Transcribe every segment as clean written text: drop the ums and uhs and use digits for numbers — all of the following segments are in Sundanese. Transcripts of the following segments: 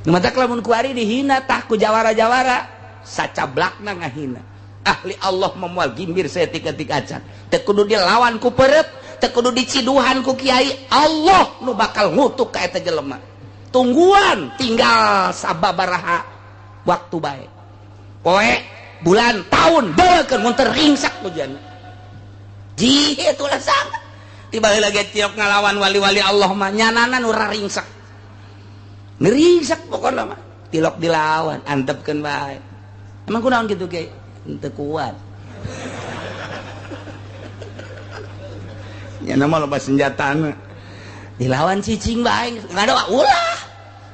Nu matak lamun kuari dihina tah ku jawara-jawara sacablakna ngahina. Ahli Allah memual gimbir saeutik-eutik acan. Teu kudu dilawan ku perep, teu kudu diciduhan ku kiai, Allah nu bakal ngutuk ka eta jelema. Tungguan tinggal sababaraha waktu bae. Poe, bulan, tahun beukeun mun teu ringsak ku jana. Ji itulah sangat. Tiba heula ge tiok ngalawan wali-wali Allah mah nyanana nu ringsak. Ngeringsak pokona mah tilok dilawan antepkeun bae. Emang kunaon kitu ge? Teu kuat. Nyana mah loba senjatana. Dilawan cicing bae ngadoa ulah.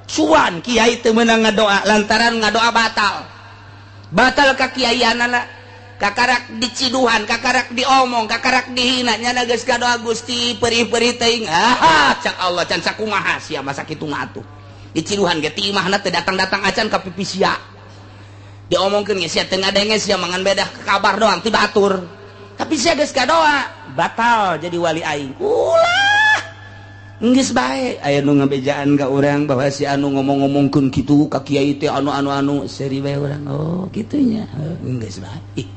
Cuan kiai teu meunang ngadoa lantaran ngadoa batal. Batal ka kiaianana. Kakarak diciduhan, kakarak diomong, kakarak dihina, nyana geus kadoa Gusti perih-perih teuing. Ah, cak Allah can sakumaha sia masa kitu ngatuh. Diciduhan ge ti imahna teu datang-datang acan ka pipi sia. Diomongkeun ge sia teu ngadenge sia mangan bedah kabar doang ti batur. Tapi sia geus kadoa, batal jadi wali aing. Ulah. Geus bae aya nu ngabejaan ka urang bahwa si anu ngomong-ngomongkeun kitu ka kiai teh anu-anu-anu seuri bae urang. Oh, kitu nya. Geus bae. Ih,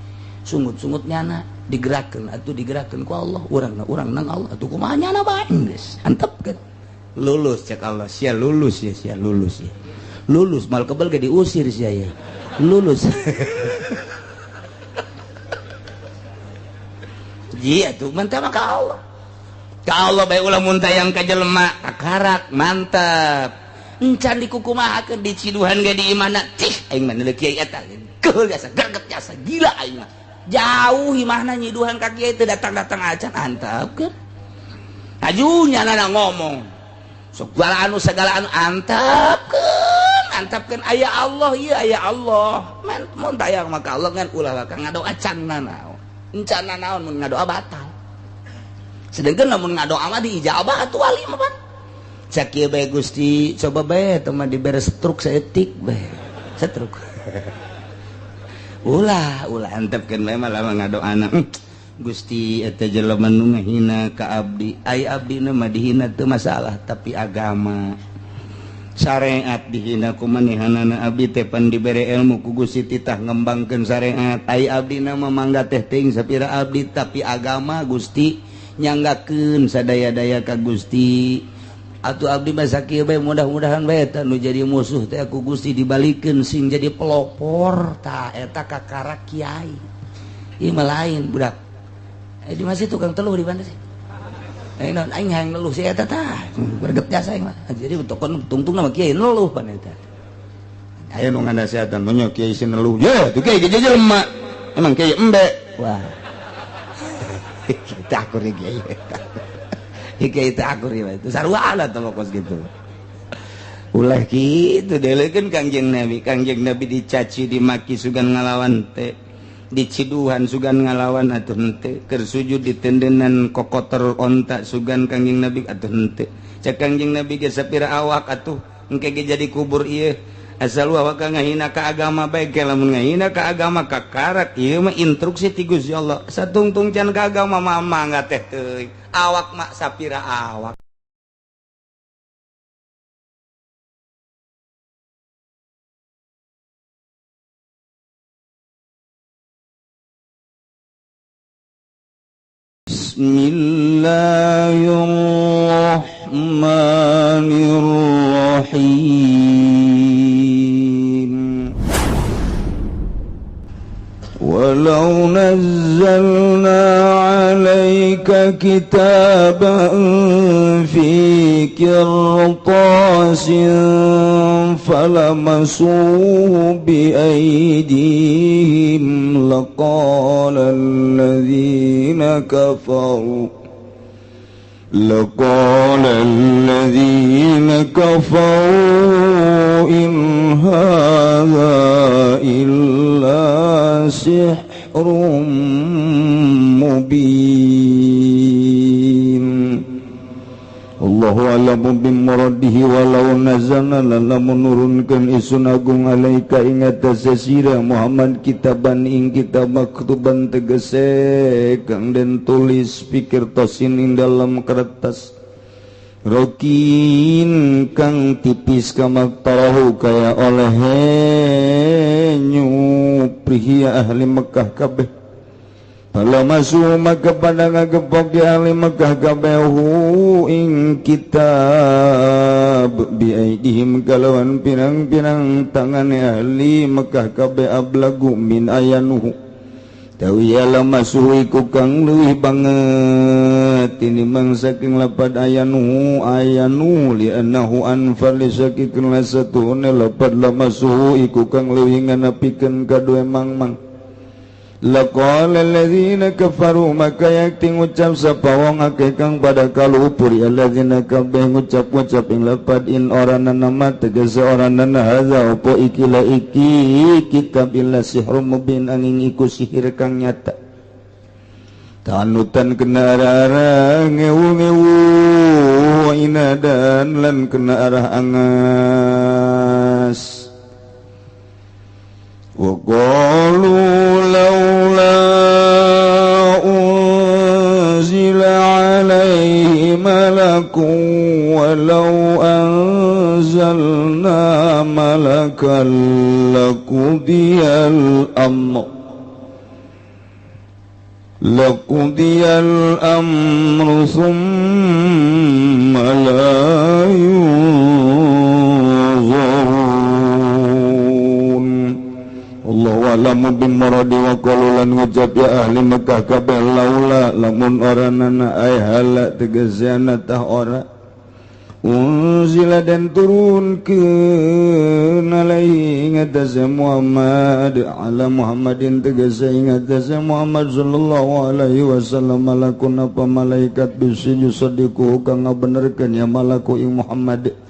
sungut-sungut nyana digerakkeun atuh digerakkeun ku Allah, urang urang nang Allah atuh kumaha nyana bae geus antepkeun. Lulus cek Allah, sia lulus ya, sia lulus ya. Lulus mal kebel ge diusir sia ya. Lulus. Ji atuh mantap ka Allah. Ka Allah bae ulah mun tayang ka jelema kakarak mantap. Encan dikukumahakeun diciduhan ge di imahna cih aing mah neuleuh kiai eta keul jasa greget jasa gila aing mah. Jauh imahna nyiduhan ka kiai teu datang-datang acan antepkeun. Aju nyana ngomong segala anu antepkeun, antepkeun aya Allah ieu aya Allah. Mun tayang mah ka Allah ngan ulah ka ngadoa can nanaon. Encan nanaon mun ngadoa batal. Sedangkan lamun ngadoa mah diijabah atuh wali mah pan. Cak kieu bae Gusti, coba bae teh mah dibere stroke saeutik bae. Stroke. Ulah, ulah antepkeun bae mah lamun ngadoana. Gusti eta jelema nu ngahina ka abdi, ai abdina mah dihina teu masalah, tapi agama syariat dihina ku manehanana abdi teh pan dibere ilmu ku Gusti titah ngembangkeun syariat, ai abdina mah mangga teh teuing sapira abdi, tapi agama Gusti nyanggakeun sadaya-daya ka Gusti. Atuh abdi mah sakieu bae mudah-mudahan bae eta nu jadi musuh teh ku Gusti dibalikeun sing jadi pelopor tah eta kakara kiai. Ieu mah lain budak. Di masih tukang teluh di mana sih? Non aing hayang neluh si eta tah. Greget jasa aing mah. Jadi tokon tungtung nama kiai neluh pan eta. Aya nu nganasehatan nya kiai si neluh. Ye, tuh kiai ge jelema. Emang kiai embe. Wah. Kita akur kiai. Kiai teh akur ieu. Itu sarua lah teh kos kitu. Ulah kitu delekeun Kangjeng Nabi. Kangjeng Nabi dicaci dimaki sugan ngalawan teh. Diciduhan sugan ngalawan atuh henteu, keur sujud ditendenan kokotor onta sugan Kangjeng Nabi atuh henteu. Cek Kangjeng Nabi ge sapira awak atuh engke ge jadi kubur ieu. Asal awak ngahina ka agama bae ge lamun ngahina ka agama kakarak ieu mah instruksi ti Gusti Allah. Satungtung can ka agama mah mangga teh teuing. Awak mah sapira awak. Bismillahirrahmanirrahim. Walau nazzalna 'alaika kitaban fi qirtasin falamasuhu biaydihim laqala alladhina kafaru لقال الذين كفروا إن هذا إلا سحر مبين. Allahu a'lamu bimuradihi walau nazalna lamun nurunkeun isun agung alaika ing atase sira Muhammad kitaban ing kitab maktuban tegese kang den tulis pikir tosin ing dalam kertas. Rokin kang tipis kamaktarahu kaya oleh nyuprihi ahli Mekah kabeh. Kalau masuk maka pada ngagepok ya ahli Mekah kabeh hu ing kitab biaidihim kalawan pirang-pirang tangane ahli Mekah kabeh ablagu min ayanuhu. Tawi lama suhu iku kang leuwih banget tinimbang saking lapad ayanu ayanu li annahu anfar li sakikin lasatune lapad lama suhu iku kang leuwih nganapikeun kadue mangmang. Laqala alladzina kafaru maka yakti ngucap sapa wong akeh kang pada kalupur alladzina kabeh ngucap-ngucap ing lapad in oranana ma tegese oranana hadza opo iki la iki kitab illa sihrum mubin angin iku sihir kang nyata. Tanutan kena arah ngewu-ngewu inadan lan kena arah angas. Wa qalu laula unzila alaihi malakun walau anzalna malakan laqudiyal amr laqudiyal amru thumma la yunzarun. Allahu a'lamu bimuradi wa qalu lan ngucap ya ahli Mekah kabeh laula lamun oranana ay hala tegeseana tah ora unzila dan turunkeun alaihi ing atase Muhammad ala Muhammadin tegese ing atase Muhammad sallallahu alaihi wasallam malakun apa malaikat bisi yusadiku kang ngabenerkeun ya malaku ing Muhammad.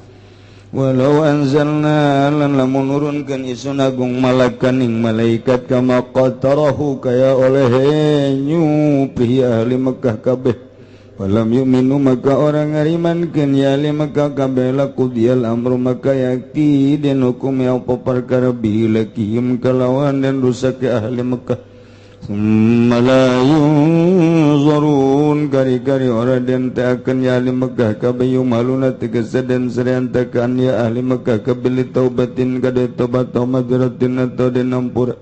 Walau anzalna lan lamun nurunkeun isun agung malakan ing malaikat kama qatarahu kaya oleh nyupi ahli Mekah kabeh. Walam yu'minu maka orang ngarimankeun ya ahli Mekah kabeh laqudiyal amru maka yakti den hukum ya apa perkara bilakihim kalawan dan rusak ke ahli Mekah. Summa la yunzarun kari-kari ora den teakeun ya ahli Mekah kabeh yumaluna tegese den sereantakan ya ahli Mekah kabeh taubatin kade tobat madratin atau den ampura.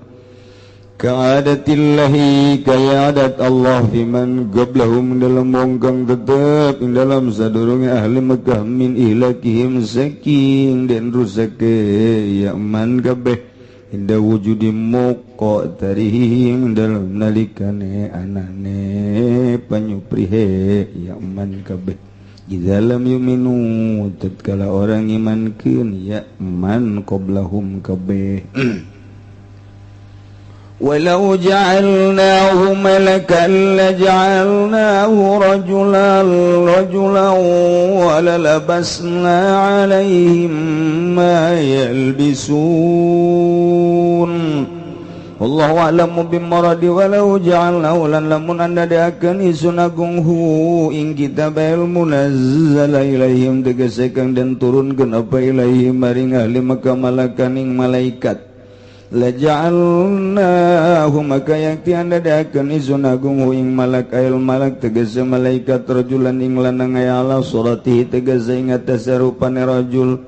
Ka'adatillahi kaya adat Allah fiman qablahum dalam wong kang tetep ing dalam sadurunge ahli Mekah min ihlakihim saking den rusake ya man kabeh inda wujudi muqatarihim dalam nalikane anane panyuprihe ya man kabeh. Idza lam yuminu tatkala orang imankeun ya man qablahum kabeh. Walau ja'alnahu malakan laja'alnahu rajulan rajulan walalabasna 'alaihim ma yalbisun. Wallahu a'lamu bimuradi walau ja'alnahu lan lamun anda diakeun isun agung hu ing kitabel munazzala ilaihim tegese kang den turunkeun apa ilaihim maring ahli Mekah malakan ing malaikat. Laja'alnahu maka yakti anda diakeun isun agung hu ing malak ail malak tegese malaikat rajulan ing lanang aya ala suratihi tegese ing atase rupane rajul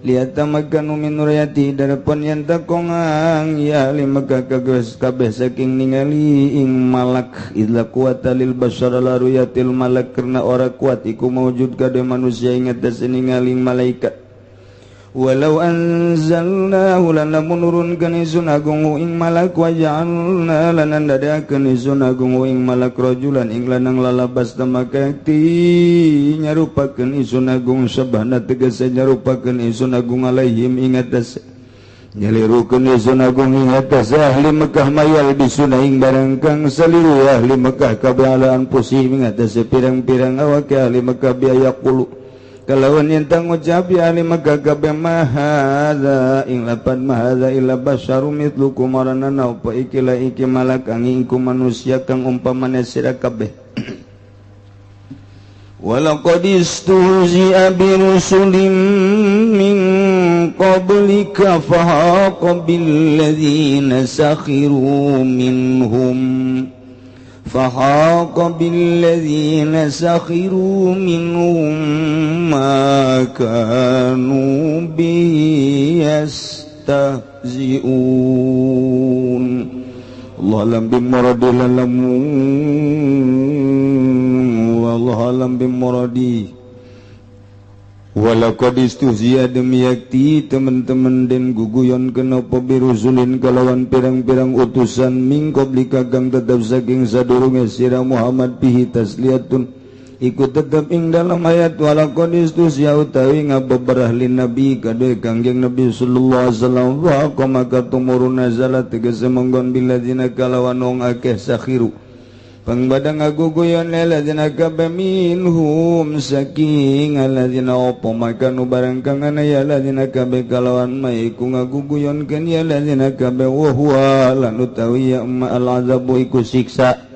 liyatamakkanu min ruyati darapun yen takongang ya ahli Mekah kabeh saking ningali ing malak idla quwata lil bashar la ruyatil malak karena ora kuat iku maujud kade manusia ing atase ningali malaikat. Walau anzalnahu lan lamun nurunkeun isun agung ing malak wa ja'alna lan ndadekakeun isun agung ing malak rajulan ing lanang lalabas tamakati nyarupakeun isun agung sabana tegese nyarupakeun isun agung alaihim ing atase nyalirukeun isun agung ing atase ahli Mekah mayal bisuna ing barang kang saliru ahli Mekah kabeh ala anfusihim ing atase pirang-pirang awake ahli Mekah biaya qulu kalawan yen ngucap ya ahli Mekah kabeh mahadza ing lapan mahadza illa basyarum mithlukum maranana apa iki la iki malak angin ku manusia kang umpamane sira kabeh. Walaqad istuhzi'a bi rusulin min qablika fahaqa bil ladzina sakhiru minhum Fahaqa billadzina sakhiru minhum ma kanu bihi yastahzi'un. Allah alam bimuradi lalamu wallahu alam bimuradi. Walaqad istuhziya demi yakti teman-teman den guguyon kenapa birusulin kalawan pirang-pirang utusan min qablika kang tetep saking sadurunge sira Muhammad bihi tasliyatun iku tetep ing dalam ayat walaqad istuhziya utawi ngabeberah lin nabi kadue Kangjeng Nabi sallallahu alaihi wasallam wa qama katumurun nazala tegese menggon biladzina kalawan wong akeh sakhiru pangbadang ngaguguyon alladzina kabeh minhum saking alladzina opo makanu barang kang ana ya alladzina kabeh kalawan maiku ngaguguyonkeun ya alladzina kabeh wa huwa lan utawi ya al azabu iku siksa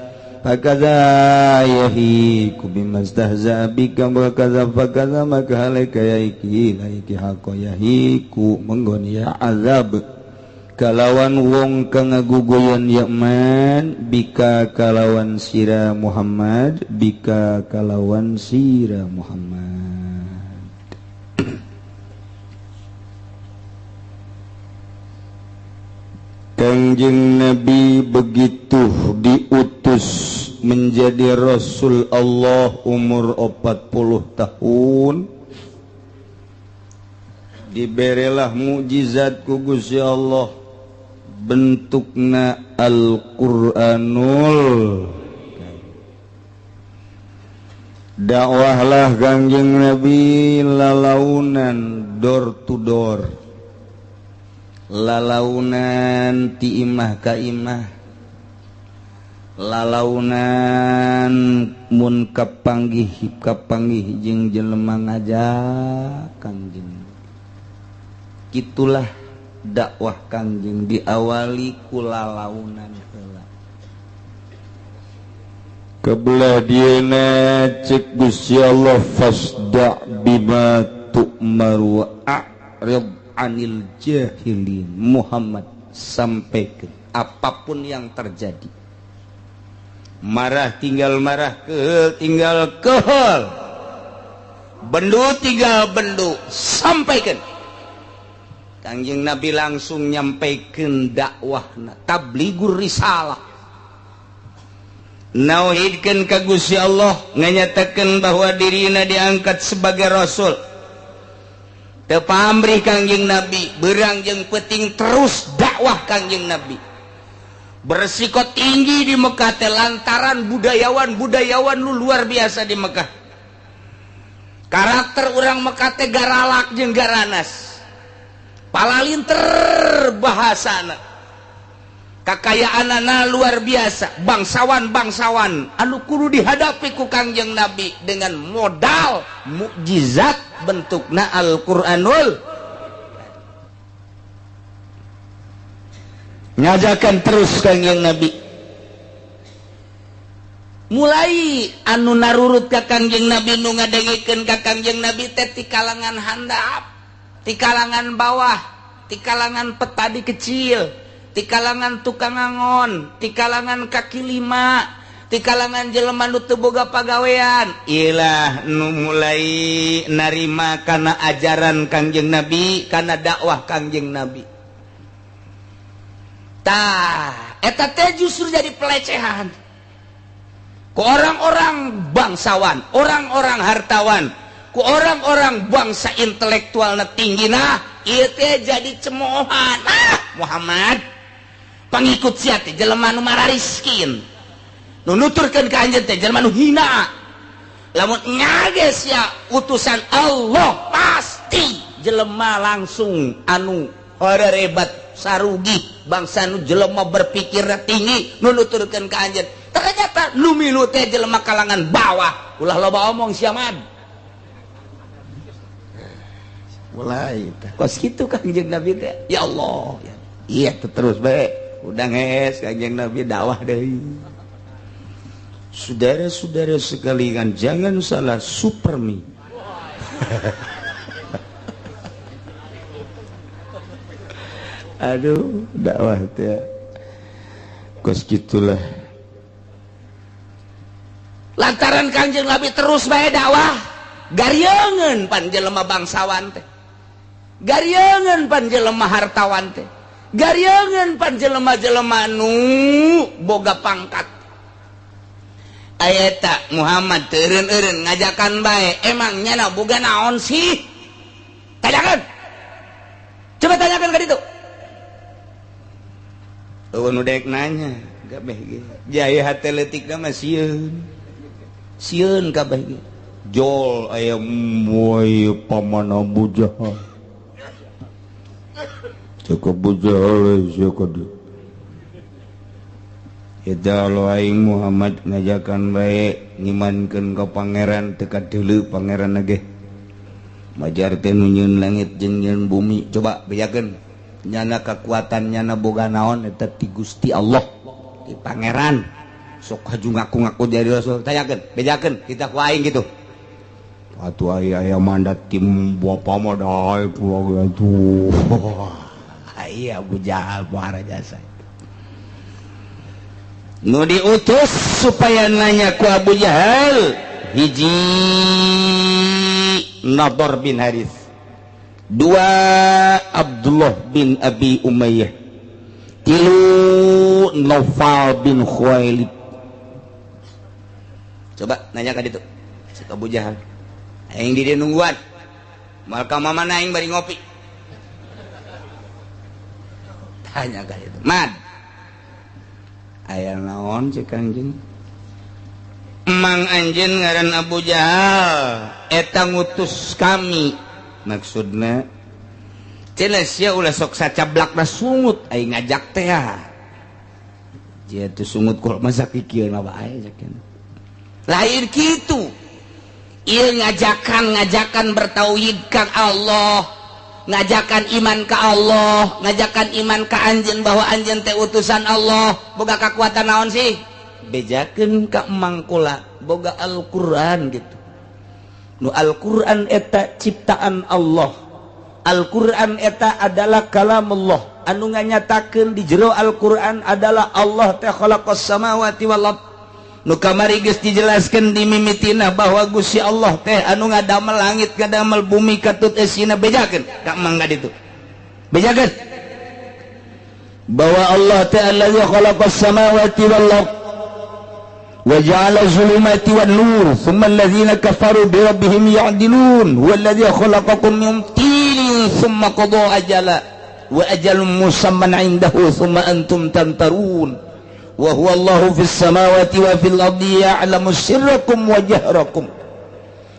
fakaza yahiku bimastahza bika wa kaza fakaza maka halaka ya iki laiki haqo yahiku menggon ya azab kalawan wong kang ngaguguyon yaman bika kalawan sira Muhammad bika kalawan sira Muhammad. Kangjeng Nabi begitu diutus menjadi Rasul Allah umur 40 tahun diberelah mukjizat ku Gusti Allah bentukna Al-Qur'anul. Dakwahlah Kangjeng Nabi lalaunan door to door, lalaunan ti imah ka imah, lalaunan mun kapanggih kapanggih jeung jelema ngajak Kangjeng. Kitulah dakwah Kangjeng diawali ku lalaunan heula. Kebelah dieuna cek Gusti Allah fasda bima tu'mar wa a'rid anil jahilin. Muhammad sampaikan apapun yang terjadi. Marah tinggal marah, kehel tinggal kehel, bendu tinggal bendu, sampaikan. Kangjeng Nabi langsung nyampaikan dakwahna tabligur risalah, nauhidkeun ka Gusti Allah, nganyatakeun bahwa dirina diangkat sebagai rasul. Teu pamrih Kangjeng Nabi beurang jeung peuting terus dakwah Kangjeng Nabi. Beresiko tinggi di Mekah teh lantaran budayawan-budayawan lu luar biasa di Mekah. Karakter urang Mekah teh garalak jeung garanas. Palalinter bahasana, kakayaanana luar biasa, bangsawan-bangsawan anu kudu dihadapi ku Kangjeng Nabi dengan modal mukjizat bentukna Al-Qur'anul. Ngajakan terus Kangjeng Nabi. Mulai anu narurut ka Kangjeng Nabi nu ngadengekeun ka Kangjeng Nabi teh ti kalangan handap, ti kalangan bawah, ti kalangan petani kecil, ti kalangan tukang angon, ti kalangan kaki lima, ti kalangan jelema nu teu boga pagawean. Ilah nu mulai narima kana ajaran Kangjeng Nabi, kana dakwah Kangjeng Nabi. Tah, eta teh justru jadi pelecehan ku orang-orang bangsawan, orang-orang hartawan, ku orang-orang bangsa intelektual tinggi. Nah ieu teh jadi cemoohan. Ah, Muhammad pangikut sia teh jelema nu marariskin, nu nuturkeun ka anjeun teh jelema nu hina. Lamun ngages sia utusan Allah pasti jelema langsung anu horerebat sarugi bangsa nu jelema berpikir tinggi nu nuturkeun ka anjeun. Ternyata nu milu teh jelema kalangan bawah. Ulah loba omong sia mah. Mulai kos kitu Kangjeng Nabi teh. Ya Allah. Iya terus bae. Udah ngees Kangjeng Nabi dakwah deui. Saudara-saudara sekalian, jangan salah supermi. Aduh, dakwah teh. Kos kitulah. Lantaran Kangjeng Nabi terus bae dakwah, garieungeun pan jelema bangsawan teh, garieungeun pan jelema hartawan teh, garieungeun pan jelema-jelema nu boga pangkat. Ayeta Muhammad teu eureun-eureun ngajakan bae, emang nyana boga naon sih? Tanyakan. Coba tanyakan ka ditu. Eueun nu dek nanya, kabeh ge. Jaya hate leutikna mah sieun. Sieun kabeh ge. Jol aya moy paman Abu Jahal. Cek Abu Jahal sia ka dieu. Eta lo aing Muhammad ngajakan bae ngimankeun ka pangeran teu kadeuleu pangeran ge. Majar teh nu nyieun langit jeung nyieun bumi, coba bejakeun nyana kekuatan nyana boga naon eta ti Gusti Allah, ti pangeran. Sok haju ngaku-ngaku jadi rasul, tanyakeun, bejakeun kita ku aing gitu. Atuh aya aya mandat tim bapa mah daek kula atuh. Iya Abu Jahal muara jasa. Nu diutus supaya nanya ku Abu Jahal, hiji Nadhr bin Harith, dua Abdullah bin Abi Umayyah, tilu Naufal bin Khuwailid. Coba nanya ka ditu si Abu Jahal, aing di dieu nungguan, moal ka mamana aing bari ngopi. Tanya ka ditu, "Mad, aya naon cek anjeun?" Emang anjeun ngaran Abu Jahal eta ngutus kami. Maksudna cenah sia ulah sok sacablakna sungut aing ngajak teh. Dia tuh sungut kok masa pikirna bae cek. Lain kitu. Ieu ngajakan bertauhid ka Allah, ngajakan iman ka Allah, ngajakan iman ka anjeun bahwa anjeun teh utusan Allah. Boga kakuatan naon sih? Bejakeun ka emang kula boga Al-Qur'an gitu. Nu Al-Qur'an eta ciptaan Allah. Al-Qur'an eta adalah kalamullah. Anu nganyatakeun di jero Al-Qur'an adalah Allah teh khalaqas samawati wal ard. Nu kamari geus dijelaskeun di mimitina bahwa Gusti Allah teh anu ngadamel langit ngadamel bumi katut esina. Bejakeun ka emang ka ditu. Bejakeun bahwa Allah teh allazi khalaqas samawati wal ard wa ja'ala zulumati wan nur thumma allazina kafaru bi rabbihim ya'dilun huwa allazi khalaqakum min tinin thumma qada ajala wa ajalun musamman 'indahu thumma antum tamtarun wa huwa Allahu fis samawati wa fil ardi ya'lamu sirrakum wa jahrakum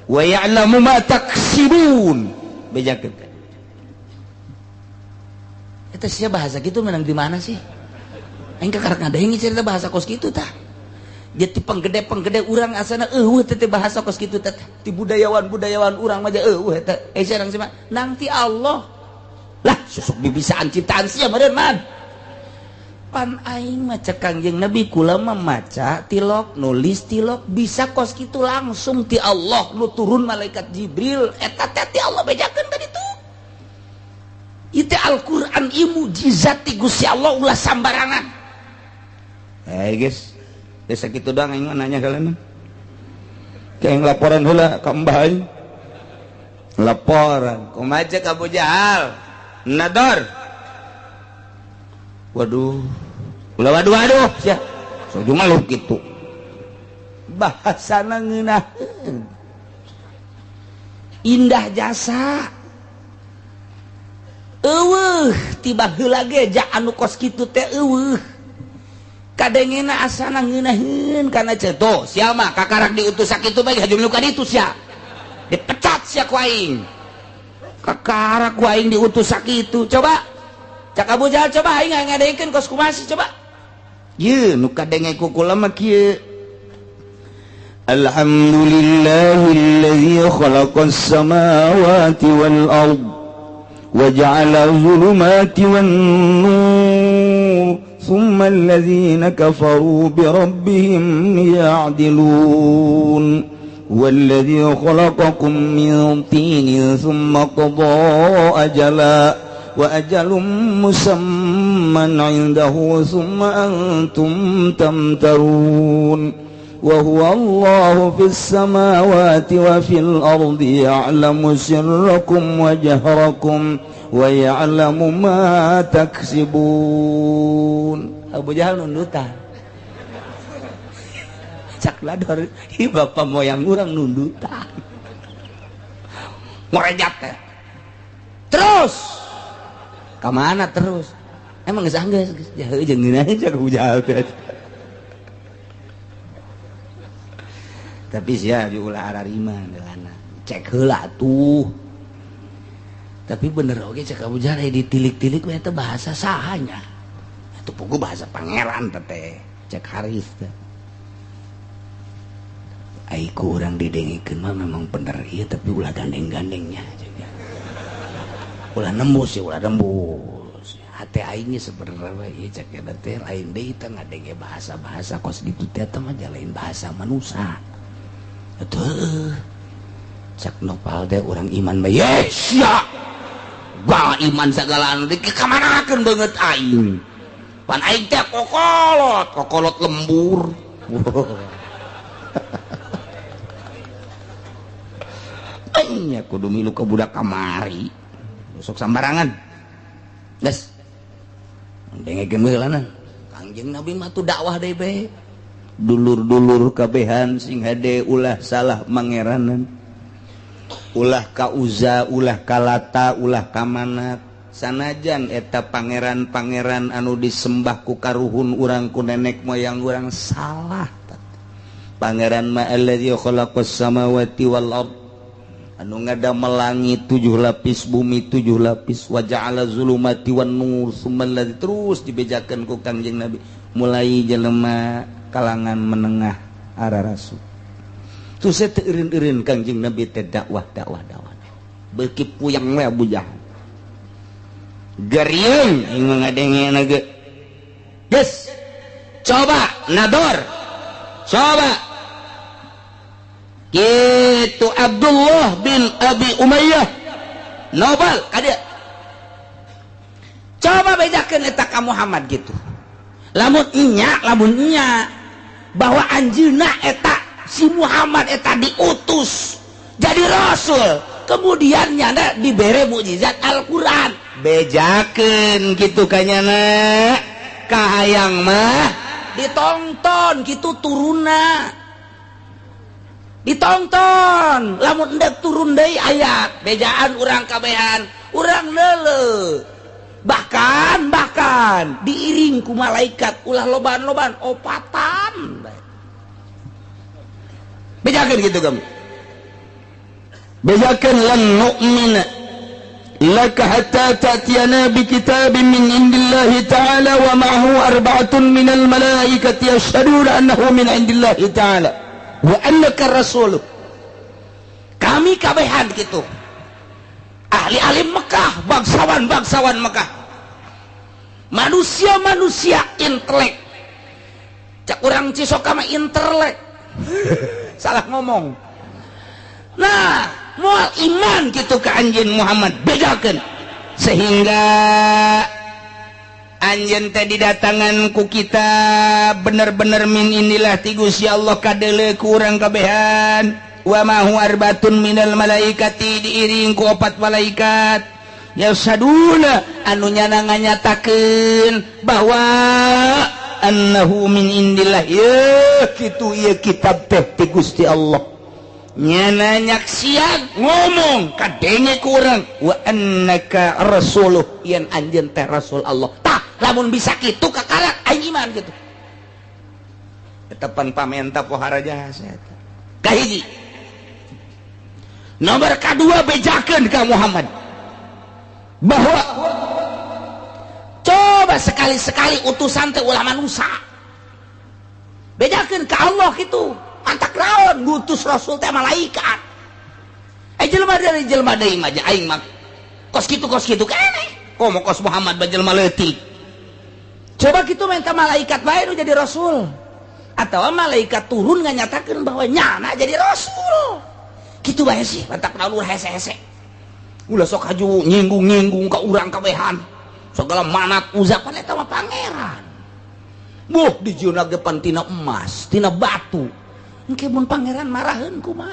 wa ya'lamu ma taksibun. Bejakeun eta sia bahasa kitu menang di mana sih? Aing kakarek ngadenge cerita bahasa kos kitu tah. Jadi penggede-penggede urang asana eueuh teh bahasa kos kitu teh. Ti budayawan-budayawan urang mah eueuh eta. Eh sareng sia mah nang ti Allah. Lah susuk bibisaan ciptaan sia meureun man. Pan aing maca Kangjeng Nabi kula mah maca tilok nulis tilok bisa kos kitu langsung ti Allah nu turun malaikat Jibril eta teh ti Allah. Bejakeun tadi tu. Ieu teh Al-Qur'an ieu mukjizat ti Gusti Allah ulah sambarangan. Guys, geus sakitu doang aing mah nanya kalian. Kayak laporan heula ka Mbah aing. Laporan kumaha cek Abu Jahal? Nador. Waduh, ulah waduh waduh sia. Sok jumaluh kitu. Bahasana ngeunaheun. Indah jasa. Eueuh tiba heula ge ja anu kos kitu teh eueuh. Kadengena asana ngeunaheun kana ceto. Sia mah kakarak diutus sakitu bae hajum nu ka ditu sia. Dipecat sia ku aing. Kakarak ku aing diutus sakitu. Coba cak Abu Jahal coba aing ngadengkeun kos kumaha sih coba. Ye nu kadenge ku kula mah kieu. Alhamdulillahillazi khalaqas samawati wal ard wa ja'ala zulumati wan nur thumma allazina kafaru bi rabbihim ya'dilun. Wallazi khalaqakum min tinin thumma qada ajala wa ajalum musamman 'indahu thumma antum tamtarun. Wa huwa Allahu fis samawati wa fil ardi ya'lamu sirrakum wa jahrakum wa ya'lamu ma taksibun. Abu Jahal nundutan. Cak lador, hi bapak moyang urang nundutan. Ngorejat teh. Terus ka mana terus? Emang geus anggeus geus jauh jeung ngeunah cak Abu Jahal teh. Tapi sia diulah ararima delana. Cek heula tuh. Tapi bener oge cek Abu Jahal ditilik-tilik we eta bahasa sahanya. Atuh pugu bahasa pangeran teh cek Haris teh. Ai ku urang didengikeun mah memang bener ieu tapi ulah gandeng-gandengnya. Ulah nembus ya, ulah nembus. Hate aingnya sebenarnya ieu cek eta teh lain deui teh ngadenge bahasa-bahasa kos kitu teh teh mah lain bahasa manusia. Atuh cek Nopal teh urang iman bae. Yes ya. Bah iman sagala anu dikamanakeun beungeut aing. Pan aing teh kokolot, kokolot lembur. Aing kudu milu ka budak kamari. Sok sambarangan. Geus. Dengekeun heulana. Kangjeng Nabi mah tuh dakwah deui bae. Dulur-dulur kabehan sing hade ulah salah mangeranan. Ulah ka Uza, ulah ka Lata, ulah ka Manat. Sanajan eta pangeran-pangeran anu disembah ku karuhun urang ku nenek moyang urang salah. Pangeran ma alladzi khalaqas samawati wal ard. Anu ngadamel langit 7 lapis, bumi 7 lapis, wa ja'ala zulumati wan nur summa alladzi terus dibejakeun ku Kangjeng Nabi mulai jelema kalangan menengah arah rasul. Tuh saya teu eureun-eureun Kangjeng Nabi teh dakwah dakwah dakwah. Beuki puyeng we Abu Jahal. Geriung aing mah ngadengena ge. Geus. Coba nador. Coba. Gitu Abdullah bin Abi Umayyah Nobel kadieu. Coba bejakeun eta ka Muhammad gitu. Lamun nya bahwa anjeunna eta si Muhammad eta diutus jadi rasul, kemudian nyana dibere mukjizat Al-Qur'an. Bejakeun kitu ka nyana. Kahayang mah ditonton kitu turunna. Ditonton lamun endek turun deui ayat bejaan urang kabehan urang leuleuh bahkan diiring ku malaikat ulah loban-loban opatan bejakeun kitu kamu bejakeun lan nu'mina laka hatta ta'tiyana bi kitabin min indillahi ta'ala wa ma'ahu arba'atun minal malaikati yashhaduna annahu min indillahi ta'ala wa annaka rasul. Kami kabehan gitu ahli-ahli Mekah, bangsawan-bangsawan Mekah, manusia-manusia intelek. Cak urang Cisoka mah intelek. Salah ngomong. Nah, moal iman gitu ke anjeun Muhammad bedakeun sehingga anjeun teh didatangan ku kita bener-bener min inilah ti Gusti Allah kadeuleu ku urang kabehan wa ma hu arbatun minal malaikati diiring ku opat malaikat yasaduna anu nyana nganyatakeun bahwa annahu min indillah ye kitu ieu kitab teh ti Gusti Allah nyana nyaksian ngomong kadenge ku urang wa annaka rasuluh yen anjeun teh rasul Allah. Tah lamun bisa kitu kakarak aing iman kitu. Eta pan pamenta pohara jasa eta. Kahiji. Nomor kadua bejakeun ka Muhammad bahwa coba sekali-sekali utusan teh ulah manusia. Bejakeun ka Allah kitu. Antak naon ngutus rasul teh malaikat. Jelema dari jelema deui mah aing mah kos kitu keneh. Komo kos Muhammad ba jelema leutik. Coba kitu minta malaikat bae nu jadi rasul. Atau malaikat turun nganyatakeun bahwa nyana jadi rasul. Kitu bae sih, mantak naon hese-hese. Ulah sok haju nyinggung-nyinggung ka urang kabehan. Segala manat uzapan eta mah pangeran. Buh dijieunna ge pan tina emas, tina batu. Engke mun pangeran maraheun kumaha?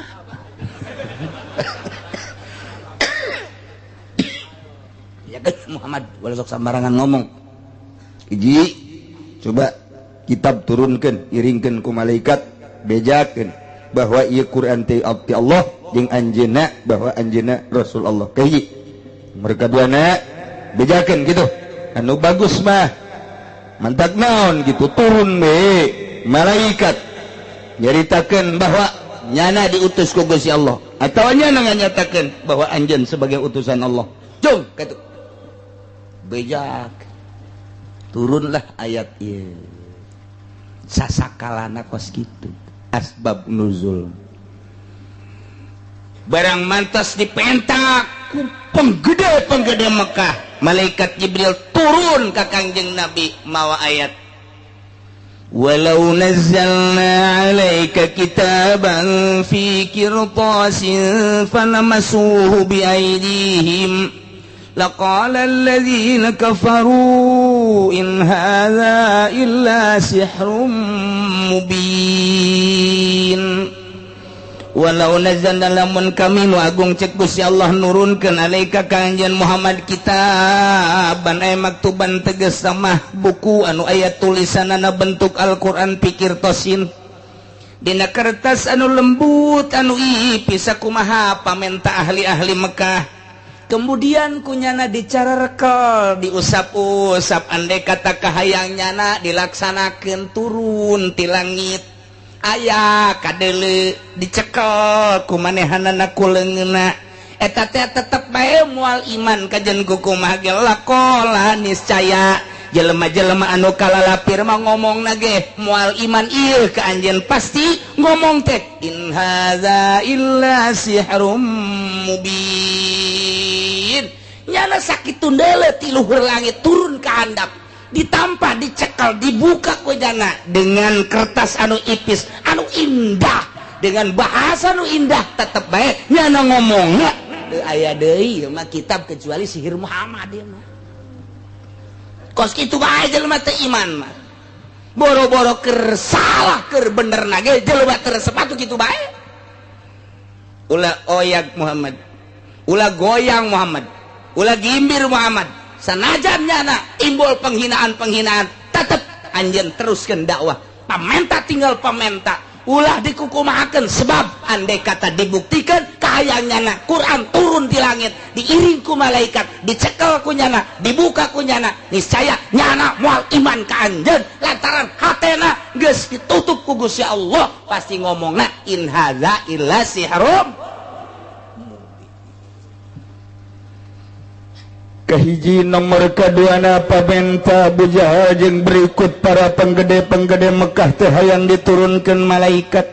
Ya kan Muhammad ulah sok sambarangan ngomong. Hiji, coba kitab turunkeun, iringkeun ku malaikat, bejakeun bahwa ieu Quran teh abdi Allah jeung anjeunna bahwa anjeunna Rasul Allah. Kahiji. Mereka duana bejakeun gitu. Anu bagus mah mantak naon gitu turun we malaikat nyaritakeun bahwa nyana diutus ku Gusti Allah atau nyana nganyatakeun bahwa anjeun sebagai utusan Allah. Jung kitu. Bejak. Turunlah ayat ieu. Sasakalana kos kitu. Asbab nuzul. Barang mantas dipentak ku penggede-penggede Mekah, malaikat Jibril turun ka Kangjeng Nabi mawa ayat. Walau nazzalna 'alaika kitaban fi qirtasin falamasuhu bi aydihim laqala alladzina kafaru in hadza illa sihrum mubin. Walau nazzalna lamun kami nu agung cek Gusti Allah nurunkeun alaika ka anjeun Muhammad kitaban ay maktuban tegas mah buku anu aya tulisanana bentuk Al-Qur'an pikir tosin dina kertas anu lembut anu ipis sakumaha pamenta ahli-ahli Mekah. Kemudian kunyana dicarekel diusap-usap andai kata kahayang nyana dilaksanakeun turun ti langit aya kadele dicekel ku manehanana ku leungeunna eta teh tetep bae moal iman kajen kukumaha ge lakola niscaya jelema-jelema anu kalalapir mah ngomongna ge moal iman ieu ka anjeun pasti ngomong teh in hadza illa sihrum mubin. Nyana sakitu deuleu ti luhur langit turun ka handap ditampa dicekal dibuka ku jana dengan kertas anu ipis anu indah dengan bahasa anu indah tetep bae nyana ngomongna teu aya deui ieu mah kitab kecuali sihir Muhammad ieu mah. Kos kitu bae jelema teu iman mah boro-boro keur salah keur bener na ge jelema teu resep atuh kitu bae. Ulah oyak Muhammad, ulah goyang Muhammad, ulah gimbir Muhammad, sanajan nyana timbul penghinaan-penghinaan tetep anjeun teruskeun dakwah. Pamenta tinggal pamenta, ulah dikukumahakeun sebab andai kata dibuktikan kahayang nyana Quran turun di langit diiring ku malaikat dicekel ku nyana dibuka ku nyana niscaya nyana moal iman ka anjeun lantaran hatena geus ditutup ku Gusti Allah pasti ngomongna in hadza illa sihrum. Kahiji nomor kaduana pamenta Abu Jahal jeung berikut para penggede-penggede Mekah teh hayang diturunkeun malaikat.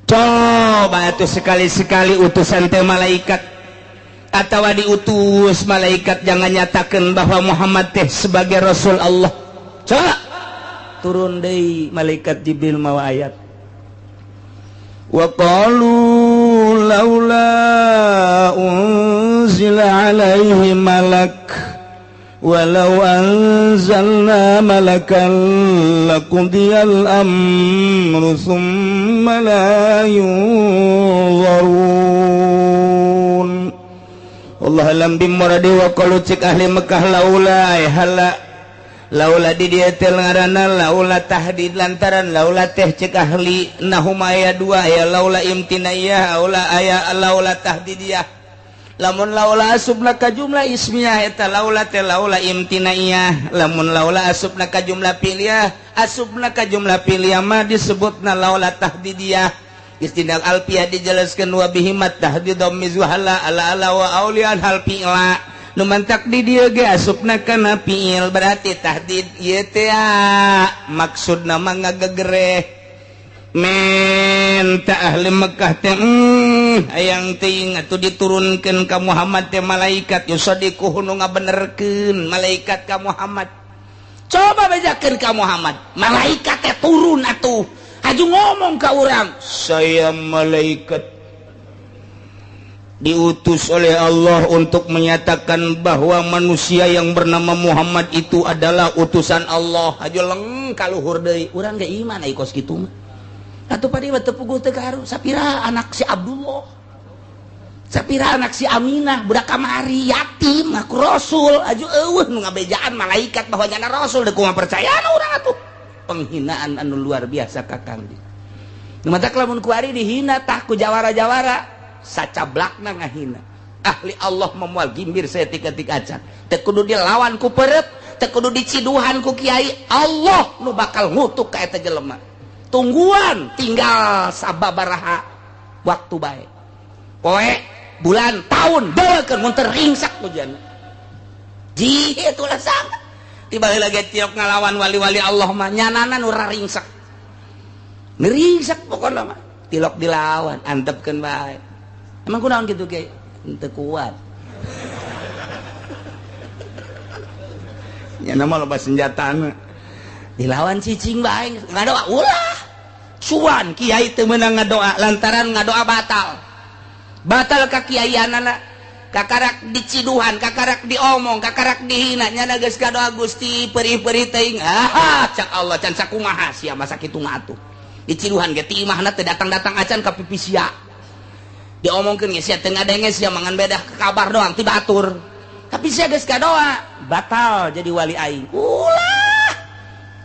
Coba atuh sekali-sekali utusan teh malaikat atawa diutus malaikat jangan nyatakeun bahwa Muhammad teh sebagai Rasul Allah. Coba turun deui malaikat Jibril mawa ayat. Wa qalu laula unzila alaihi malak walau anzalna malakan laqudiyal amru thumma la yunzarun. Allah alam bimuradi wa qalu cik ahli Mekah laula hala laula di dieu teh ngaranna laula tahdid lantaran laula teh cek ahli nahum aya dua aya laula imtinaiyah laula aya laula tahdidiyah. Lamun laula asubna ka jumlah ismiyah eta laula teh laula imtinaiyah, lamun laula asubna ka jumlah fi'liyah asubna ka jumlah fi'liyah mah disebutna laula tahdidiyah. Istindak alfiyah dijelaskeun wa bihimat tahdidum mizwahala ala ala wa aulian hal fi'la. Nu mantak di dieu ge asupna kana fiil berarti tahdid ieu teh maksudna mah ngagegereh menta ahli Mekah teh hayang teuing atuh diturunkeun ka Muhammad teh malaikat yusadiquhu nu ngabenerkeun malaikat ka Muhammad. Coba bejakeun ka Muhammad malaikat teh turun atuh haju ngomong ka urang saya malaikat diutus oleh Allah untuk menyatakan bahwa manusia yang bernama Muhammad itu adalah utusan Allah. Aja leng kaluhur deui urang ge iman ai kos kitu mah. Atuh padi mah teu puguh teu kaharu sapira anak si Abdullah, sapira anak si Aminah budak kamari yatim ngaku rasul aju eueuh nu ngabejaan malaikat bahwa nyana rasul deuk kumaha percayaan urang atuh. Penghinaan anu luar biasa ka Kangjeng. Nu matak lamun kuari dihina tah ku jawara-jawara sacablakna ngahina. Ahli Allah memual gimbir saeutik-eutik acan. Teu kudu dilawan ku perep, teu kudu diciduhan ku kiai, Allah nu bakal ngutuk ka eta jelema. Tungguan tinggal sababaraha waktu bae. Poe, bulan, tahun beukeun mun teu ringsak hujan. Ji itulah sangat. Tiba heula ge tiok ngalawan wali-wali Allah mah nyanana nu ringsak. Ngerisak pokona mah tilok dilawan antepkeun bae. Emang kunaon kitu kiai? Henteu kuat. Nyana mah loba senjatana. Dilawan cicing bae ngadoa ulah. Suan kiai teu meunang ngadoa lantaran ngadoa batal. Batal ka kiaianana. Kakarak diciduhan, kakarak diomong, kakarak dihina, nyana geus kadoa Gusti perih-perih teuing. Ah, cak Allah can sakumaha sia masa kitu ngatuh. Diciduhan ge ti imahna teu datang-datang acan ka pipi sia. Diomongkeun ge sia teu ngadenge sia mangan bedah kabar doang ti batur. Tapi sia geus kadoa, batal jadi wali aing. Ulah.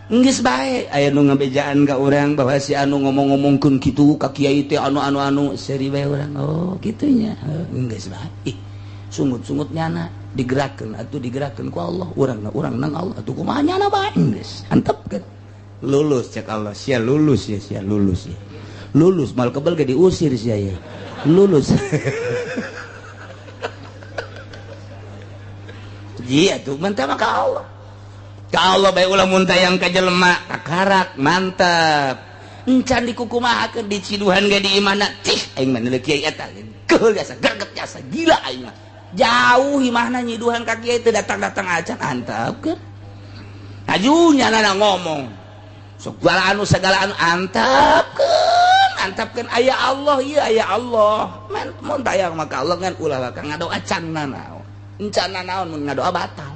Geus bae aya nu ngabejaan ka urang bahwa si anu ngomong-ngomongkeun kitu ka kiai teh anu-anu-anu seuri bae urang. Oh, kitu nya. Geus bae. Ih, sungut-sungut nyana digerakkeun atuh digerakkeun ku Allah. Urang urang nang Allah atuh kumaha nyana bae geus. Antepkeun. Lulus cek Allah, sia lulus ya, sia lulus ya. Lulus mal kebel ge diusir sia ya. Lulus. Ji atuh mantap ka Allah. Ka Allah bae ulah muntayang ka jelema kakarak mantap. Encan dikukumahakeun diciduhan ge di imahna cih aing mah neuleuh kiai eta geul jasa greget jasa gila aing mah. Jauh imahna nyiduhan ka kiai teu datang-datang acan antepkeun. Aju nyana ngomong. Segala anu segala anu antepkeun, antepkeun aya Allah ieu aya Allah. Men mun tayang mah ka Allah ngan ulah ka ngadoa can nanaon. Encan nanaon mun ngadoa batal.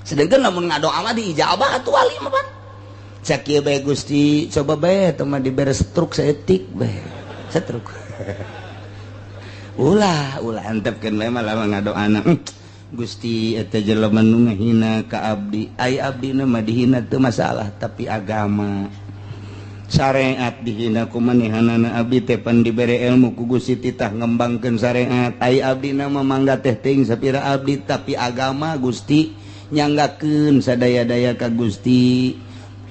Sedangkan lamun ngadoa mah diijabah atuh wali mah pan. Cak ieu bae Gusti, coba bae teh mah dibere stroke saeutik bae. Stroke. Ulah, ulah antepkeun bae mah lamun ngadoana. Gusti eta jelema nu ngahina ka abdi, ai abdina mah dihina teu masalah tapi agama syariat dihina ku manehanana abdi teh pan dibere ilmu ku Gusti titah ngembangkeun syariat, ai abdina mah mangga teh teuing sapira abdi tapi agama Gusti nyanggakeun sadaya-daya ka Gusti.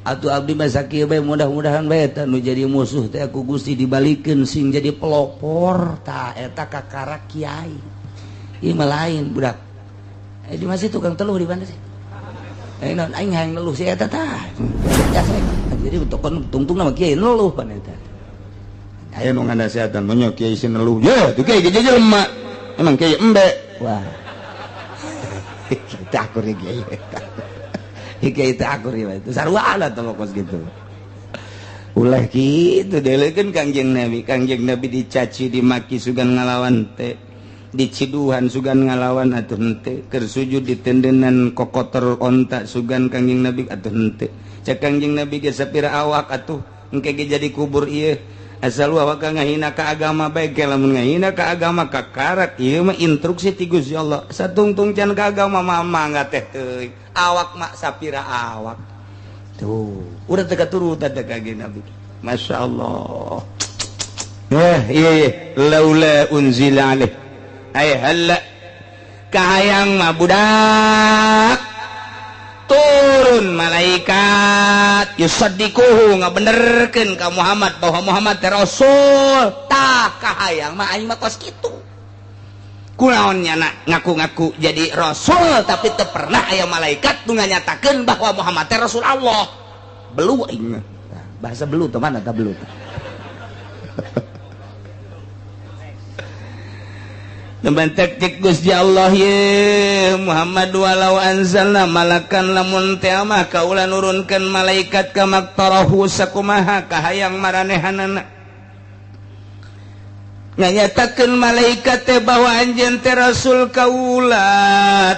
Atuh abdi mah sakieu bae mudah-mudahan bae eta nu jadi musuh teh ku Gusti dibalikeun sing jadi pelopor tah eta kakara kiai. Ieu mah lain budak. Di masih tukang teluh di mana sih? Naon aing hayang neluh si eta tah. Jadi tokon tungtung nama kiai neluh pan eta. Aya nu nganasehatan mah kiai si neluh. Ye, tuh kiai ge jelema. Emang kiai embe. Wah. Kita akur kiai. Kiai teh akur ieu. Itu sarua atuh kos kitu. Ulah kitu delekeun Kangjeng Nabi. Kangjeng Nabi dicaci dimaki sugan ngalawan teh. Diciduhan sugan ngalawan atuh henteu, keur sujud ditendenan kokotor onta sugan Kangjeng Nabi atuh henteu. Cek Kangjeng Nabi ge sapira awak atuh engke ge jadi kubur ieu. Asal awak ngahina ka agama bae ge lamun ngahina ka agama kakarak ieu mah instruksi ti Gusti Allah. Satungtung can ka agama mah mangga teh teuing. Awak mah sapira awak. Tuh, urang teh katurutan teh Kangjeng Nabi. Masyaallah. Iya laula unzila alaih. Ay halla kahayang mah budak turun malaikat yusaddiquhu ngabenerkeun ka Muhammad bahwa Muhammad teh rasul. Tah kahayang mah aing mah kos kitu. Kunaon nyana ngaku-ngaku jadi rasul tapi teu pernah aya malaikat nu nganyatakeun bahwa Muhammad teh rasul Allah. Belu aing mah. Bahasa belu teh mana tah belu teh. Teman tektik Gusti Allah ye Muhammad walau anzalna malakan lamun teh mah kaula nurunkeun malaikat ka maktarahu sakumaha kahayang maranehanana. Nganyatakeun malaikat teh bahwa anjeun teh rasul kaula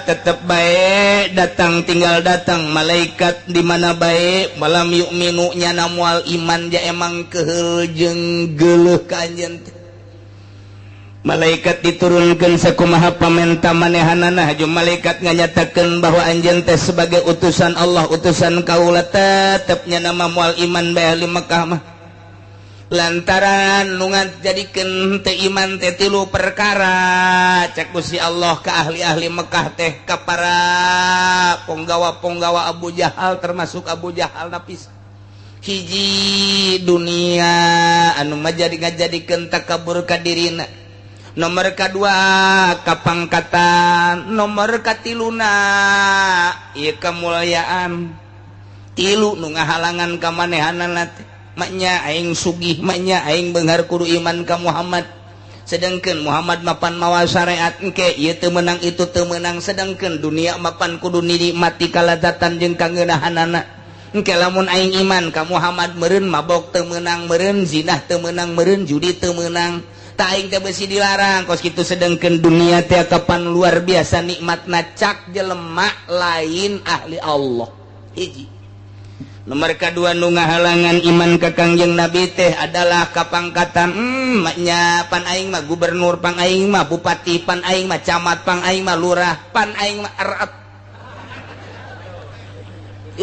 tetep bae bae datang tinggal datang malaikat di mana bae malam yu'minu nyana moal iman ja emang keheul jeung geuleuh ka anjeun teh. Malaikat diturunkan sakumaha pamenta manehanana haju malaikat nganyatakeun bahwa anjeun teh sebagai utusan Allah utusan kaula tetep nyana mah moal iman bae ahli Mekah mah. Lantaran nu ngajadikeun teu iman teh tilu perkara cek Gusti Allah ka ahli-ahli Mekah teh ka para ponggawa-ponggawa Abu Jahal termasuk Abu Jahal napis. Hiji dunia anu majadi ngajadikeun takabur ka dirina. Nomor kadua kapangkatan, nomor katiluna ieu kemuliaan. Tilu nu ngahalangan ka manehanana teh. Maknya aing sugih, maknya aing beunghar kudu iman ka Muhammad. Sedangkan Muhammad mapan mawa syariat engke ieu teu meunang itu teu meunang, sedangkan dunia mapan kudu nikmati kalazatan jeung kangeunahanana. Engke lamun aing iman ka Muhammad meureun mabok teu meunang, meureun zinah teu meunang, meureun judi teu meunang. Ta aing teh besi dilarang kos kitu, sedangkan dunia teh kapan luar biasa nikmatna cak jelema lain ahli Allah. Hiji. Nomor kedua nu ngahalangan iman ka Kangjeng Nabi teh adalah kapangkatan. Maknya pan aing mah gubernur, pan aing mah bupati, pan aing mah camat, pan aing mah lurah, pan aing mah RT.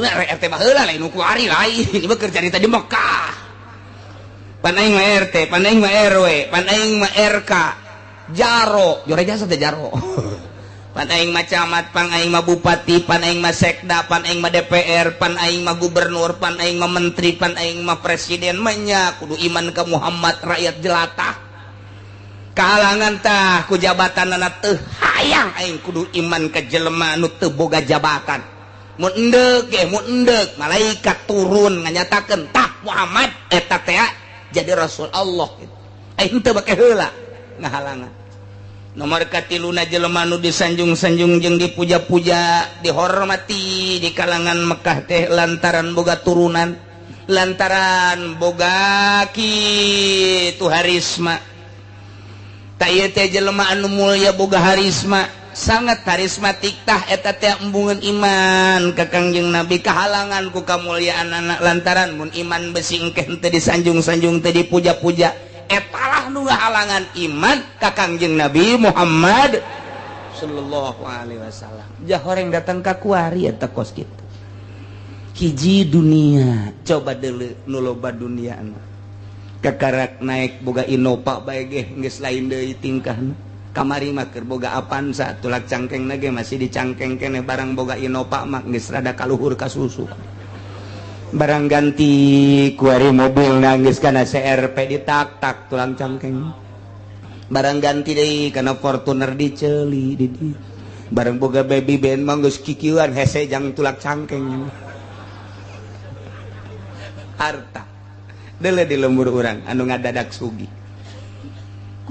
Ini RT baheula lain nu kuari lain, ini mah keur carita di Mekah. Pan aing mah RT, pan aing mah RW, pan aing mah RK, jaro, jore jasa teh jaro. Pan aing mah camat, pan aing mah bupati, pan aing mah sekda, pan aing mah DPR, pan aing mah gubernur, pan aing mah menteri, pan aing mah presiden. Manya kudu iman ka Muhammad rakyat jelata. Kahalangan tah ku jabatanana teu hayang aing kudu iman ka jelema anu teu boga jabatan. Mun endek ge mun endek malaikat turun nganyatakeun tah Muhammad eta teh jadi Rasul Allah. Aing teu bake heula ngahalangan. Nomor katiluna jelema nu disanjung-sanjung jeung dipuja-puja dihormati di kalangan Mekah teh lantaran boga turunan, lantaran boga kitu harisma. Ta ieu teh jelema anu mulya boga harisma, sangat harismatik tah eta teh embungeun iman ka Kangjeng Nabi kahalangan ku kamulyaan anak lantaran mun iman besi engke teu disanjung-sanjung teu dipuja-puja. Etalah nu ngahalangan iman ka Kangjeng Nabi Muhammad sallallahu alaihi wasallam. Jah horeng datang ka kuari eta kos kitu. Hiji dunia, coba deuleu nu loba dunia anu. Kakarak naik boga Innova bae ge geus lain deui tingkahna. Kamari mah keur boga Avanza tulak cangkengna ge masih dicangkeng keneh, barang boga Innova mah geus rada kaluhur ka susu. Barang ganti kuari mobil nangis karena CRP ditak-tak tulang cangkeng. Barang ganti deui kana Fortuner diceuli di dieu. Barang boga baby band mah geus kikieuan hese jang tulak cangkeng. Harta deuleu di lembur urang anu ngadadak sugih.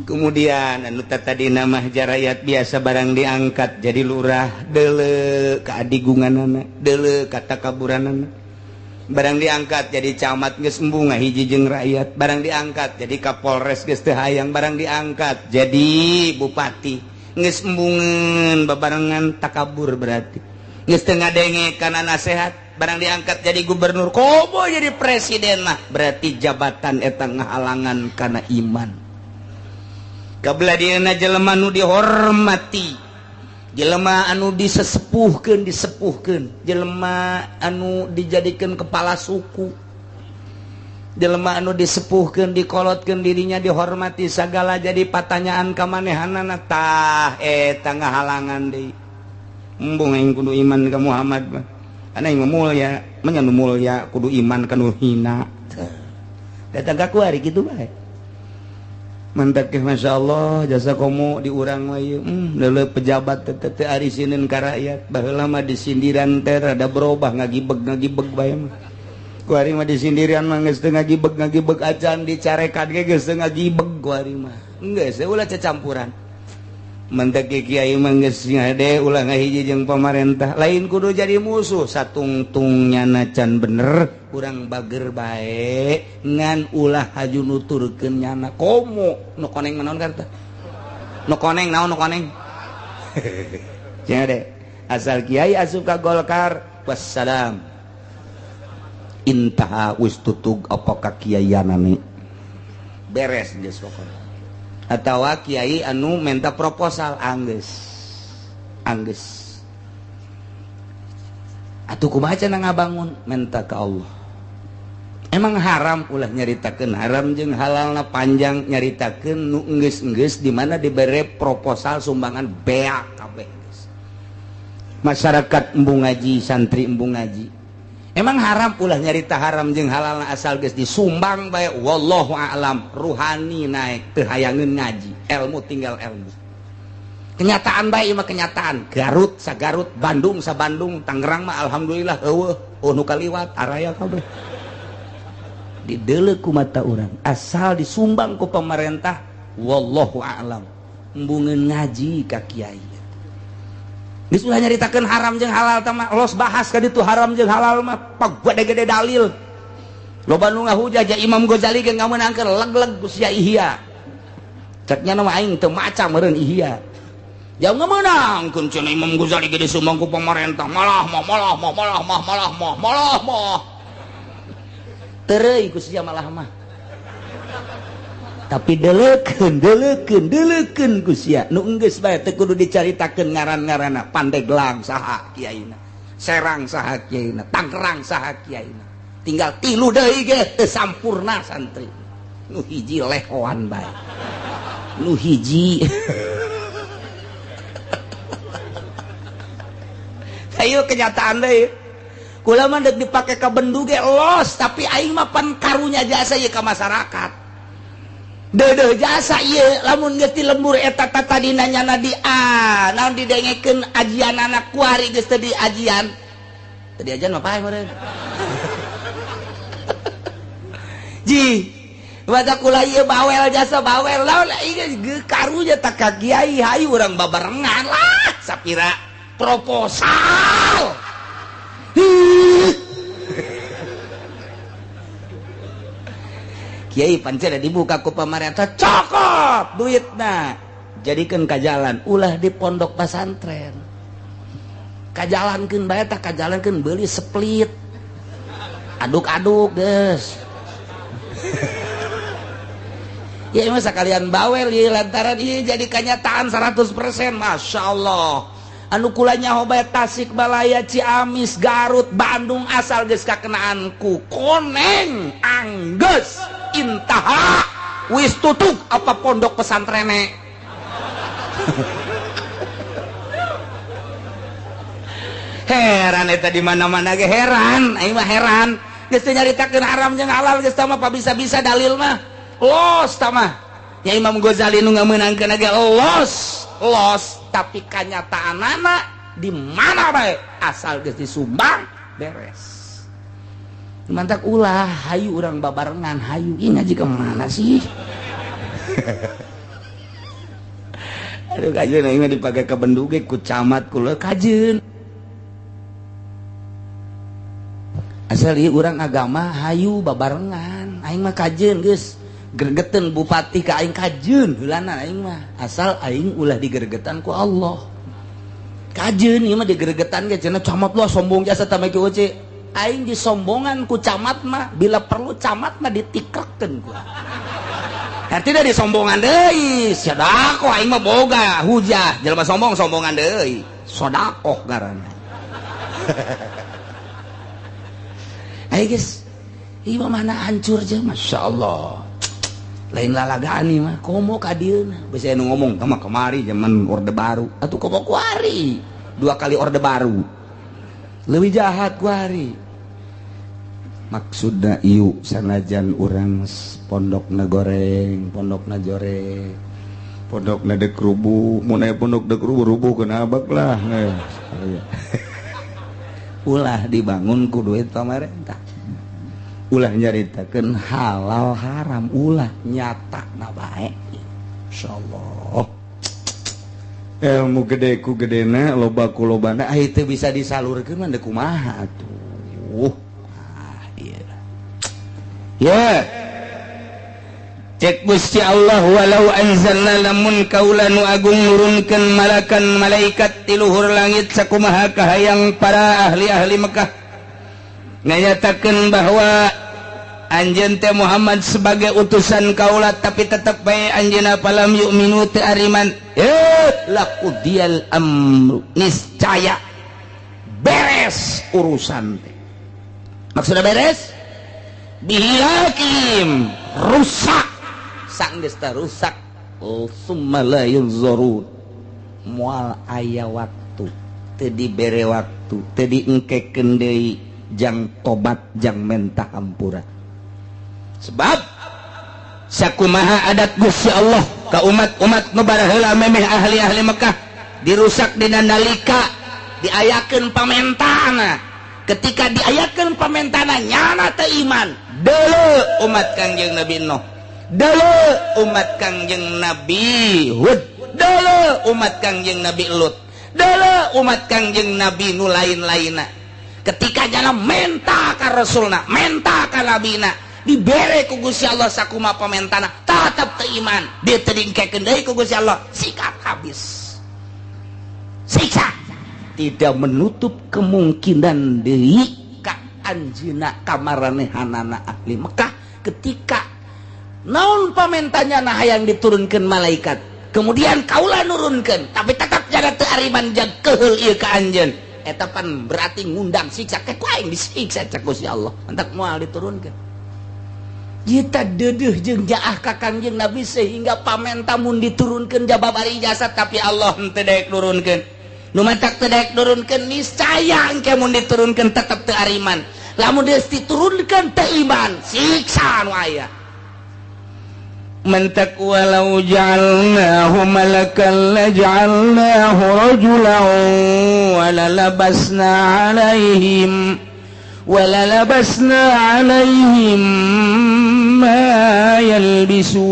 Kemudian anu tadina mah jarayat biasa barang diangkat jadi lurah deuleu ka adigunganana, deuleu ka takaburanana. Barang diangkat jadi camat geus embung ngahiji jeung rakyat, barang diangkat jadi kapolres geus teu hayang, barang diangkat jadi bupati geus embungeun babarengan takabur berarti. Geus teu ngadenge kana nasehat, barang diangkat jadi gubernur komo jadi presiden mah berarti jabatan eta ngahalangan kana iman. Kabelah dieuna jelema nu dihormati, jelema anu disesepuhkeun disepuhkeun, jelema anu dijadikeun kepala suku, jelema anu disepuhkeun dikolotkeun dirinya dihormati sagala jadi patanyaan ka manehanana tah eta ngahalangan deui. Embung aing kudu iman ka Muhammad mah. Ana aing mah mulya, manya nu mulya kudu iman ka nu hina. Datang ka kuari kitu bae. Mantak Masya Allah jasa komo diurang wae leuleuh pejabat teh teu arisineun ka rakyat. Baheula mah disindiran teh rada berubah ngagibeg-ngagibeg bae mah. Kuari mah disindiran mah geus teu ngagibeg-ngagibeg acan dicarekan ge geus teu ngagibeg kuari mah. Geus ulah cacampuran. Mantak kiai mah geus ngade ulah ngahiji jeung pamarentah. Lain kudu jadi musuh satungtung nyana can bener urang bager bae ngan ulah haju nuturkeun nyana komo nu koneng mah naon karta nu koneng naon nu koneng cenah de Asal kiai asup ka Golkar, wassalam. Intaha wis tutug apa kakiaianane. Beres geus pokona. Atawa kiai anu menta proposal anggeus. Anggeus. Atuh kumaha cenah ngabangun? Menta ka Allah. Emang haram ulah nyaritakeun haram jeung halalna panjang nyaritakeun nu enggeus-enggeus di mana dibere proposal sumbangan beak kabeh geus. Masyarakat embung ngaji, santri embung ngaji. Emang haram ulah nyarita haram jeung halalna asal geus disumbang bae wallahu a'lam ruhani naik teu hayangeun ngaji, ilmu tinggal ilmu. Kenyataan bae ieu mah kenyataan. Garut sagarut, Bandung sabandung, Tangerang mah alhamdulillah eueuh, nu kaliwat araya kabeh. Dideuleu ku mata urang asal disumbang ku pemerintah wallahu a'lam embungeun ngaji ka kiai. Geus ulah nyaritakeun haram jeung halal tah mah los bahas ka ditu haram jeung halal mah pagede-gede dalil. Loba nu ngahujah ja Imam Ghazali ge ngameunangkeun leg-leg ku sia Ihya. Cek nya mah aing teu maca meureun Ihya. Jauh ngameunangkeun cenah Imam Ghazali ge disumbang ku pemerintah malah mah malah mah malah mah malah mah malah mah. Tereuy ku sia malah mah. Tapi deleukeun deleukeun deleukeun ku sia nu enggeus bae teu kudu dicaritakeun ngaran-ngaranna Pandeglang saha kiaina, Serang saha kiaina, Tangerang saha kiaina. Tinggal tilu deui ge teu sampurna santri. Nu hiji lehoan bae. Nu hiji ayo kenyataan deui. Kula mah deuk dipake ka bendu ge los, tapi aing mah pan karunya jasa ieu ka masyarakat. Deudeuh jasa ieu lamun geus ti lembur eta tadina nyana di a, naon didengekeun ajian anak kuari geus teu diajian. Teu diajian mah paeh meureun. Ji, baca kula ieu bawel jasa bawel lamun ieu karunya tak ka kiai hayu urang babarengan lah sapira proposal. Kiai pancen dibuka ku pamarentah cokot duitna jadikeun ka jalan ulah di pondok pesantren kajalankeun bae tah kajalankeun beuli split aduk-aduk geus. Ya mah sakalian bawel ieu lantaran ieu jadi kanyataan 100% masyaallah. Anu kula nyaho bae Tasikmalaya, Ciamis, Garut, Bandung asal geus kakenaan ku koneng anggeus intaha wis tutug apa pondok pesantrene. Heran eta di mana-mana ge heran, aing mah heran. Geus teu nyaritakeun haram jeung halal geus tah mah bisa-bisa dalil mah. Los tah mah. Nya Imam Ghazali nu ngameunangkeun ge los, los tapi kanyataanana di mana bae asal geus disumbang beres. Mantak ulah hayu urang babarengan hayu ieu ngaji ke mana sih? Aduh kajeun aing mah dipake ka bendu ge ku camat kula kajeun. Asal ieu urang agama hayu babarengan aing mah kajeun geus gregeteun bupati ka aing kajeun heulana aing mah asal aing ulah digeregetan ku Allah. Kajeun ieu mah digeregetan ge cenah camat lah sombong jasa tah mah kieu aing disombongan ku camat mah bila perlu camat mah ditikrekeun ku. Artinya disombongan deui sedekah aing mah boga hujah jelema sombong sombongan deui sedekah ngaranna. Ayo guys, ieu mah mana hancur je masyaallah. Lain lalagaan ieu mah komo ka dieuna. Beusi anu ngomong tah mah kamari zaman Orde Baru atuh komo kuari dua kali Orde Baru. Leuwih jahat kuari. Maksudna ieu sanajan urang pondokna goreng, pondokna jore, pondokna dek rubuh, mun aya pondok dek rubuh rubuh kenabak lah. Ulah dibangun ku duit pamarentah. Ulah nyaritakeun halal haram, ulah nyata na bae. Insyaallah. Ilmu gede ku gedena, loba ku lobana, ah itu bisa disalurkeun mah deuk kumaha atuh. Ah ieu. Ya. Cek Gusti Allah walau anzalna lamun kaula nu agung nurunkeun malakan malaikat ti luhur langit sakumaha kahayang para ahli-ahli Mekah nganyatakeun bahwa anjeun teh Muhammad sebagai utusan kaula, tapi tetep bae anjeunna palam yu'minu teu ariman, laqudiyal amru, niscaya beres urusan teh. Maksudna beres bihilakim, rusak sanggeus teh rusak, summa la yunzarun, moal aya waktu, teu dibere waktu, teu diengkekeun deui jang tobat, jang mentah hampura. Sebab sakumaha adat Gusti Allah ka umat-umat nu baraheula memeh ahli-ahli Mekah dirusak dina nalika diayakeun pamentana. Ketika diayakeun pamentana nyana teu iman, deuleu umat Kangjeng Nabi Nuh, deuleu umat Kangjeng Nabi Hud, deuleu umat Kangjeng Nabi Lut, deuleu umat Kangjeng Nabi nu lain-lainna. Ketika nyana menta ka rasulna, menta ka nabina, dibere ku Gusti Allah sakumaha pamentana, tetep teu iman, dia teu diengkekeun deui ku Gusti Allah, sikat habis, siksa. Tidak menutup kemungkinan deui ka anjeunna kamaranehanana ahli Mekah ketika naon pamentanya nah hayang diturunkeun malaikat, kemudian kaula nurunkeun tapi tetap jaga teu ariman jag keheul ieu ka anjeun, eta pan berarti ngundang siksa, ke ku aing disiksa cek Gusti Allah, entak moal diturunkeun. Kita dedeuh jeung jaah ka Kangjeng Nabi sehingga pamenta mun diturunkeun jabab ari jasad, tapi Allah henteu daek nurunkeun. Nu matak teu daek nurunkeun niscaya engke mun diturunkeun tetep teu ariman, lamun geus diturunkeun teu iman, siksa nu aya. Mantak walau ja'alnahu malakan laja'alnahu rajulan walalabasna alaihim walalabasna alaihim ma yalbisun.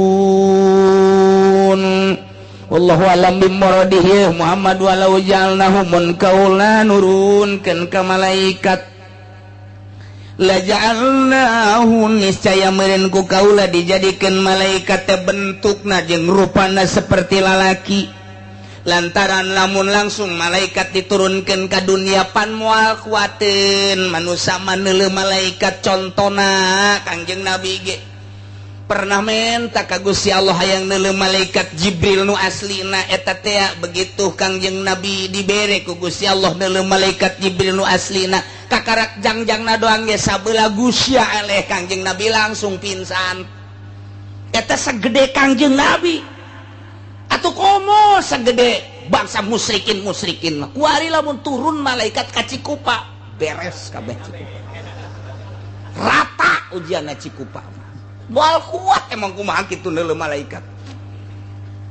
Wallahu alam bimuradihi Muhammad walau ja'alnahu mun kaula nurunkeun ka malaikat laja'alnahu niscaya meureun ku kaula dijadikeun malaikat teh bentukna jeung rupana seperti lalaki, lantaran lamun langsung malaikat diturunkeun ka dunia pan moal kuateun manusa maneuleuh malaikat. Contona Kangjeng Nabi ge pernah menta ka Gusti Allah hayang neuleuh malaikat Jibril nu aslina eta teh, begitu Kangjeng Nabi dibere ku Gusti Allah neuleuh malaikat Jibril nu aslina, kakarak jangjangna doang ge sabelah gusya eleh Kangjeng Nabi langsung pingsan. Eta sagede Kangjeng Nabi atuh komo sagede bangsa musyrikin musyrikin kuari lamun turun malaikat ka Cikupa beres kabeh Cikupa, rata ujianna Cikupa moal kuat. Emang kumaha kitu neuleuh malaikat?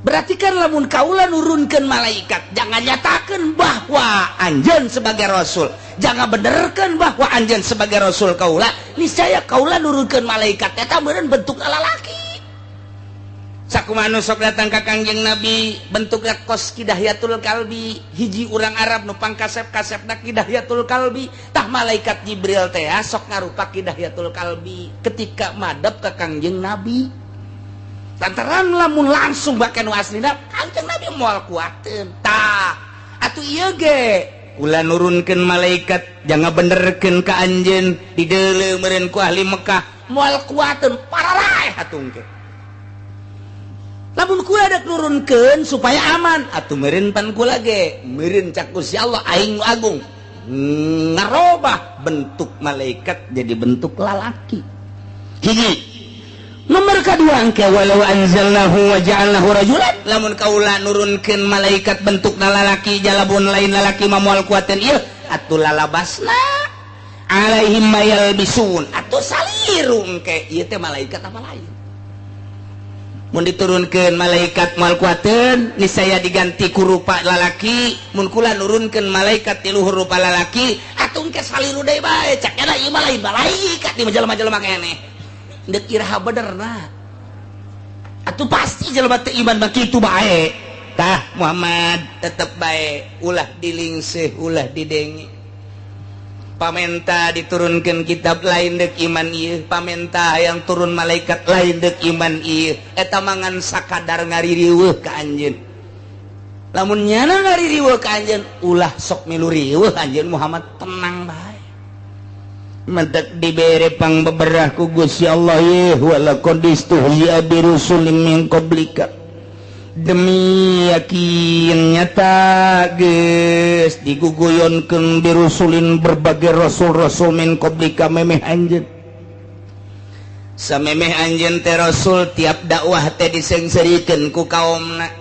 Berarti kan lamun kaula nurunkeun malaikat, jangan nyatakeun bahwa anjeun sebagai rasul, jangan benerkeun bahwa anjeun sebagai rasul kaula, niscaya kaula nurunkeun malaikat eta meureun bentuk lalaki. Sakumaha nu sok datang ka Kangjeng Nabi bentukna kos Kidahyatul Kalbi, hiji urang Arab nu pangkasep-kasepna Kidahyatul Kalbi, tah malaikat Jibril teh sok ngarupa Kidahyatul Kalbi ketika madep ka Kangjeng Nabi. Lantaran lamun langsung bahkan nu aslina Kangjeng Nabi moal kuateun. Tah atuh ieu ge kula nurunkeun malaikat jangan benerkeun ka anjeun dideuleu meureun ku ahli Mekah moal kuateun pararaeh atuh engke. Lamun kula dek nurunkeun supaya aman atuh meureun pan kula ge meureun cak Gusti Allah aing nu agung ngarobah bentuk malaikat jadi bentuk lalaki. Hiji nomor kedua engke walau anzalnahu wa ja'alnahu rajulan, lamun kaula nurunkeun malaikat bentukna lalaki jalabun lain lalaki mah moal kuateun ieu atuh lalabasna alaihim mayalbisun atuh saliru engke ieu teh malaikat apa lain. Mun diturunkeun malaikat moal kuateun niscaya diganti ku rupa lalaki, mun kula nurunkeun malaikat ti luhur rupa lalaki atuh engke saliru deui bae cak nya ieu mah lain malaikat di jelema-jelema keneh deuk iraha benerna atuh pasti jelema teu iman mah kitu bae. Tah Muhammad tetep bae ulah dilingseuh ulah didenge. Pamenta diturunkan kitab lain dek iman ieu, pamenta yang turun malaikat lain dek iman ieu. Eta mangan sakadar ngaririweuh ka anjeun. Lamun nyana ngaririweuh ka anjeun, ulah sok milu riweuh anjeun Muhammad, tenang bae. Mentek dibere pang beberah ku Gusti Allah ye walaqad istuhzi'a bi rusulin min qablika. Demi yakin nyata geus diguguyonkeun birusulin berbagai rasul-rasul min qablika memeh anjeun. Samemeh anjeun teh rasul tiap dakwah teh disengserikeun ku kaumna.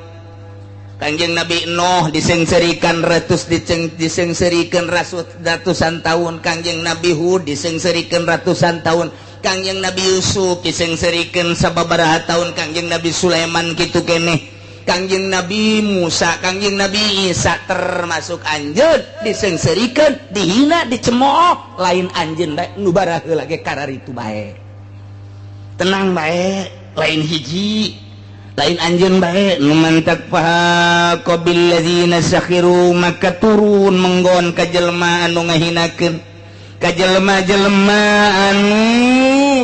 Kanjeng Nabi Nuh disengserikan ratus disengserikan ratusan tahun, Kanjeng Nabi Hud disengserikan ratusan tahun, Kanjeng Nabi Yusuf disengserikan sababaraha tahun, Kanjeng Nabi Sulaiman kitu keneh, Kanjeng Nabi Musa, Kanjeng Nabi Isa termasuk anjeun disengserikan, dihina, dicemooh, lain anjeun bae nu baraheula ge kararitu bae. Tenang bae, lain hiji, lain anjeun bae nu mantak fahaqa bil ladzina sakhiru, maka turun menggon ka jelema anu ngahinakeun, ka jelema-jelema anu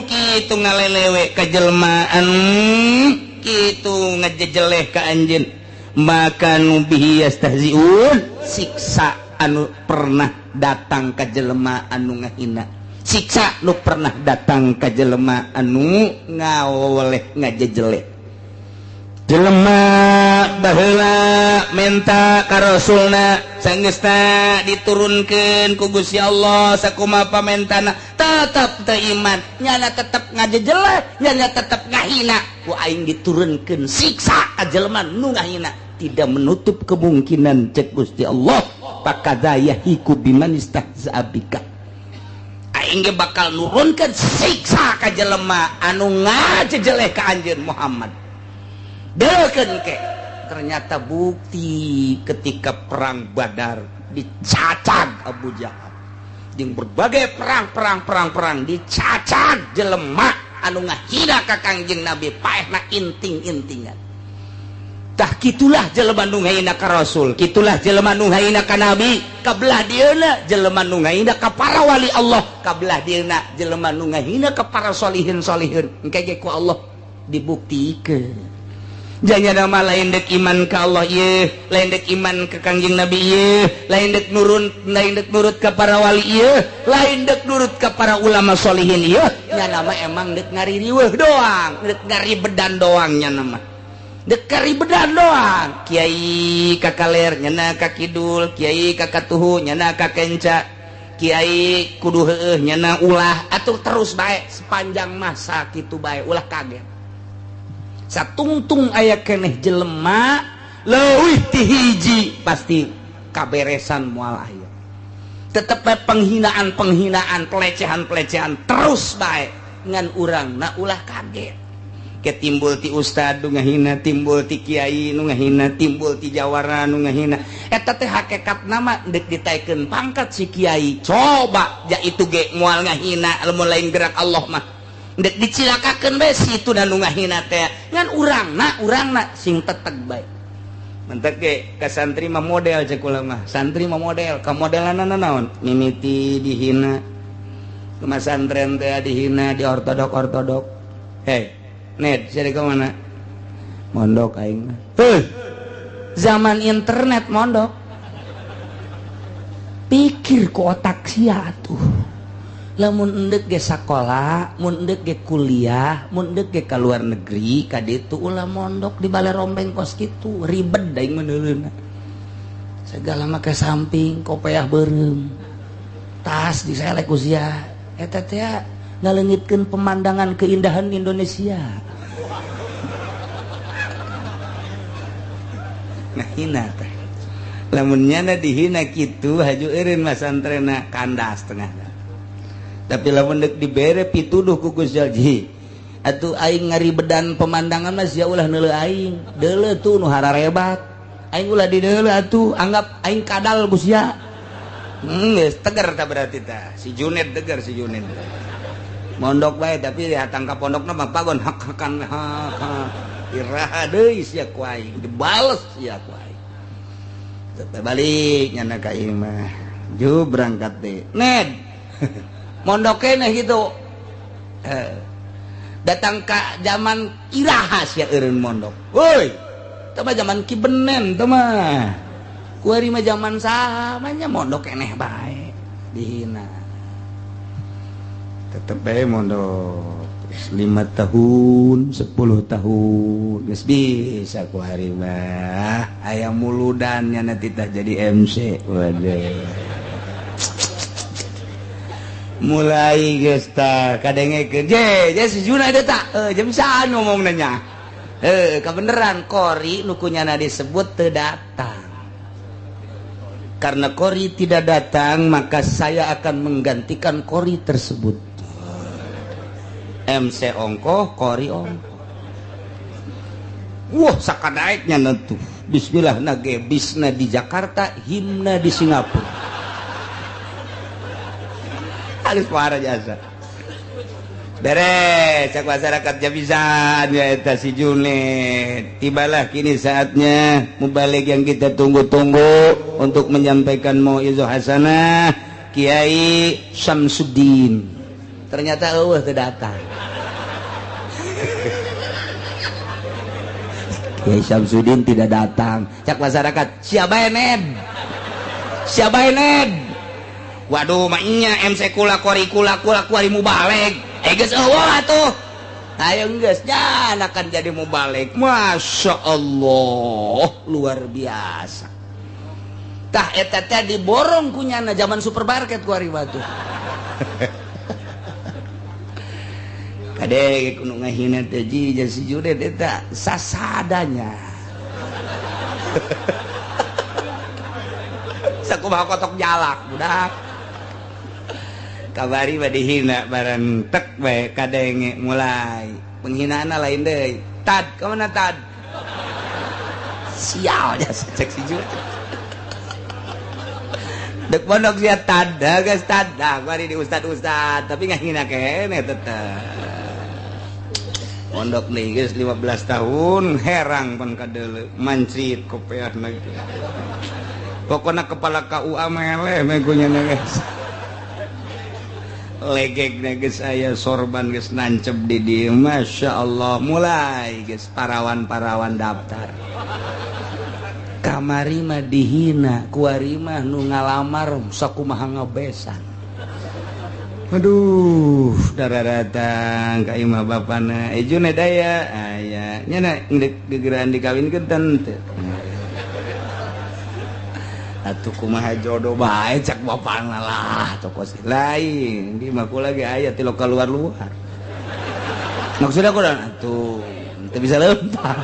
kitu ngalelewe, ka jelema anu kitu ngajejeleh ka anjeun, maka nu bihi yastahziun, siksa anu pernah datang ka jelema anu ngahina, siksa nu pernah datang ka jelema anu ngawoleh ngajejeleh. Jelema baheula menta ka rasulna sangeusna diturunkeun ku Gusti Allah sakumaha pamentana, tetep teu iman, nyana tetep ngajejeleh, nyana tetep ngahina, ku aing diturunkeun siksa ka jelema nu ngahina. Tidak menutup kemungkinan cek Gusti Allah pakadza yahiku biman istahza'a bika, aing ge bakal nurunkeun siksa ka jelema anu ngajejeleh ka anjeun Muhammad. Deukeun ke ternyata bukti ketika perang Badar dicacag Abu Jahal jeung berbagai perang-perang dicacag jelema anu ngahina ka Kangjeng Nabi, paehna inting-intingan. Tah kitulah jelema nu ngahina ka Rasul, kitulah jelema nu ngahina ka Nabi, kabelah dieuna jelema nu ngahina ka para wali Allah, kabelah dieuna jelema nu ngahina ka para solihin-solihin. Engke ge ku Allah dibuktikeun. Jangan nama lain dek iman ka Allah ye, lain dek iman ke Kangjeng Nabi ye, lain dek nurun, lain dek nurut ke para wali ye, lain dek nurut ke para ulama solihin ye. Nya nama emang dek ngaririweuh doang, dek ngaribedan doang nya nama. Dek ngaribedan doang. Kiai ka kaler nyana ka kidul, kiai ka katuhu nyana ka kenca, kiai kudu heueuh nyana ulah, atuh terus bae sepanjang masa kitu bae ulah kaget. Satungtung aya keneh jelema leuwih ti hiji pasti kaberesan moal aya. Tetep bae penghinaan-penghinaan, pelecehan-pelecehan terus bae ngan urang na ulah kaget. Ke timbul ti ustad nu ngahina, timbul ti kiai nu ngahina, timbul ti jawara nu ngahina. Eta teh hakekat nama deuk ditaekeun pangkat si kiai. Coba ja itu ge moal ngahina lamun lain gerak Allah mah. Dek dicilakakeun bae si itu dan nu ngahina teh ngan urangna sing teteg bae. Mentek ge ka santri mah model cek kula mah. Santri mah model, ka modelanna naon? Mimiti dihina. Ke santren teh dihina di ortodok-ortodok. Hei, Ned, sia ka mana? Mondok aing mah. Heuh. Zaman internet mondok. Pikir ku otak sia atuh. Lamun endek ge sakola, mun endek ge kuliah, mun endek ge ka luar negeri, ka ditu ulah mondok di bale rombeng kos kitu, ribet daing meneuleuna. Segala make samping, kopeah beureum. Tas diselek ku sia. Eta teh ngaleungitkeun pemandangan keindahan Indonesia. Nah hina teh. Lamun nyana dihina kitu haju eureun masantrena kandas tengah. Tapi lamun deuk dibere pituduh ku Gusti Allah, atuh aing ngaribedan pemandangan mah sia ulah neuleuh aing, deuleuh tuh nu hararebat. Aing ulah dideuleuh atuh, anggap aing kadal ku sia. Geus tegar tah berarti tah. Si Junet tegar si Junet. Mondok bae tapi datang ka pondokna mah pagon hak-hakan hak. Iraha deui sia ku aing, dibales sia ku aing. Teu balik nyana ka ieu mah. Ju berangkat deui. Ned Mondok keneh gitu. Datang ka zaman iraha sia eureun mondok. Woi, teu mah zaman Ki Benen teu mah. Kuari mah zaman saha mah nya mondok keneh bae dihina. Tetep bae mondok 5 tahun, 10 tahun geus bisa kuari mah. Aya muludan nya nanti tah jadi MC. Waduh. Mulai geus tah kadengekeun je je si Juna eta tah jam saan ngomongna nya. Kebeneran kori nu kunyana disebut teu datang. Karena kori tidak datang, maka saya akan menggantikan kori tersebut. MC ongkoh, kori ongkoh. Wah, sakadaeknya nentu. Bismillah nage bisna di Jakarta, himna di Singapura. Halus parah jasa. Beres, cak masyarakat jabisan ya eta si Junet. Tibalah kini saatnya mubalig yang kita tunggu-tunggu untuk menyampaikan mauizah hasanah Kiai Syamsuddin. Ternyata eueuh teu datang. Kiai Syamsuddin tidak datang. Cak masyarakat, siapa ned? Siapa ned? Waduh, maknya MC kula kori kula kula kuari mubalig. Geus eueuh atuh. Ayo geus nya akan jadi mubalig. Masya Allah, luar biasa. Tah eta teh diborong kunyana zaman supermarket kuari batu. Kade kudu ngahina teh ji si Junet eta sasadanya. Sakumaha kotok jalak budak. Kabari mah dihina bareng tek bae kadenge mulai penghinaan lain deui. Tad ka mana tad? Sial jasa cek si Junet. Dek pondok sia tad, geus tad. Nah, kuari di ustad-ustad tapi ngahina keneh tetep. Pondok nih geus 15 tahun herang pan kadeuleu mancit kopeahna gitu. Pokona kepala KUA meleh meh kunyana geus. Legek geus aya sorban geus nancep di dieu. Masya Allah, mulai geus parawan-parawan daftar. Kamari mah dihina, kuari mah nu ngalamar sakumaha ngabesan. Aduh, darah datang ka imah bapana. Junet aya, aya. Nya na gegeraan dikawinkeun teu. Atuh kumaha jodoh bae cak bapana lah, toko lain. Di mah kula ge aya ti lokal luar-luar. Maksudna kunaon atuh, teu bisa lempar.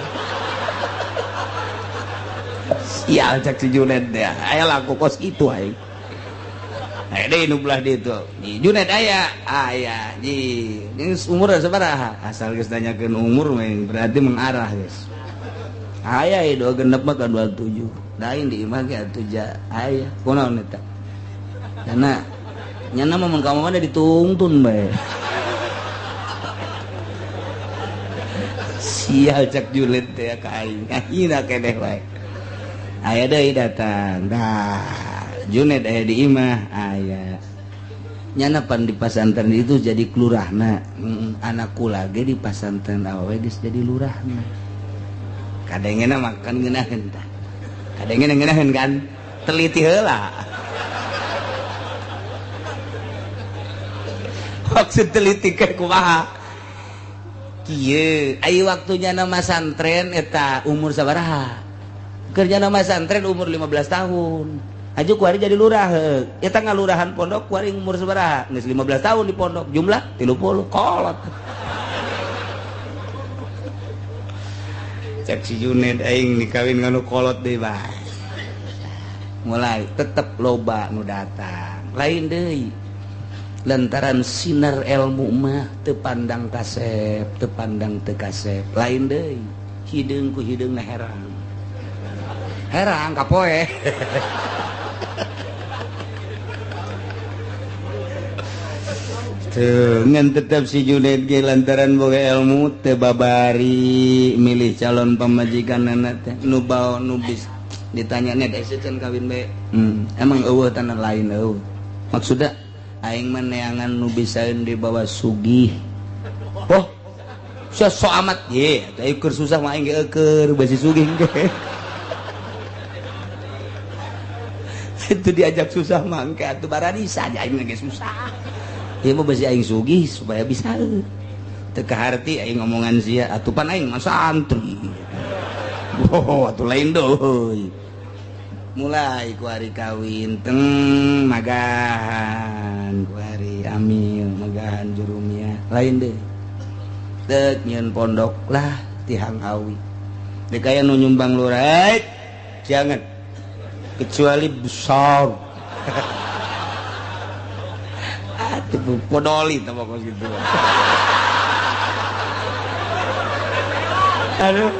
Sial cak si Junet teh, aya laku kos kitu aing. Aya deui nu belah ditu. Di Junet aya, aya. Ji, geus umur sabaraha? Asal geus nanyakeun umur mah berarti mengarah geus. Aya ieu dua genep mah ka 27. Lain di imah ge atuh ja aya. Kunaon eta? Karena nyana mah mun ka mana ditungtun bae. Sial cak Junet teh ka aing. Ngahina keneh bae. Aya deui datang. Dah, Junet aya di imah, aya. Nyana pan di pasantren itu jadi kelurahna. Anak kula ge di pasantren awewe geus jadi lurahna. Kadengena makan ngeunaheun tah. Kadengena ngeunaheun kan? Teliti heula. Maksud teliti ke kumaha? Kieu, aya waktunya nama santren eta umur sabaraha? Kerja nama santren umur 15 tahun. Aju kuari jadi lurah. Eta ngalurahan pondok kuari umur sabaraha? Geus 15 tahun di pondok, jumlah 30 kolot. Cek si Junet aing dikawin nganu kolot deui bae. Mulai tetep loba nu datang. Lain deui. Lantaran sinar ilmu mah teu pandang kasep, teu pandang teu kasep. Lain deui. Hideung ku hideungna herang. Herang kapoe. Tuh, ngan tetep si Junet ge lantaran boga ilmu teu babari milih calon pamajikanana teh nu bao nu bis ditanya net can kawin bae. Emang eueuh tanah lain eueuh. Maksudna Aing mah neangan nu bisaeun dibawa sugih. Oh, sia sok amat ye, atuh keur susah mah aing ge eueur basi sugih ge. Itu diajak susah mah engke atuh bararisa aing ge susah. Ieu mah basi aing sugih supaya bisa. Teu kaharti aing ngomongan sia atuh pan aing mah santri. Oh, atuh lain deui. Mulai ku hari kawin teng magahan ku hari amil magahan jurumia lain deh dek nyeun pondok lah tihang awi dek aya nu nyumbang lurah jangan kecuali besar. Atuh podoli tah pokok gitu. Aduh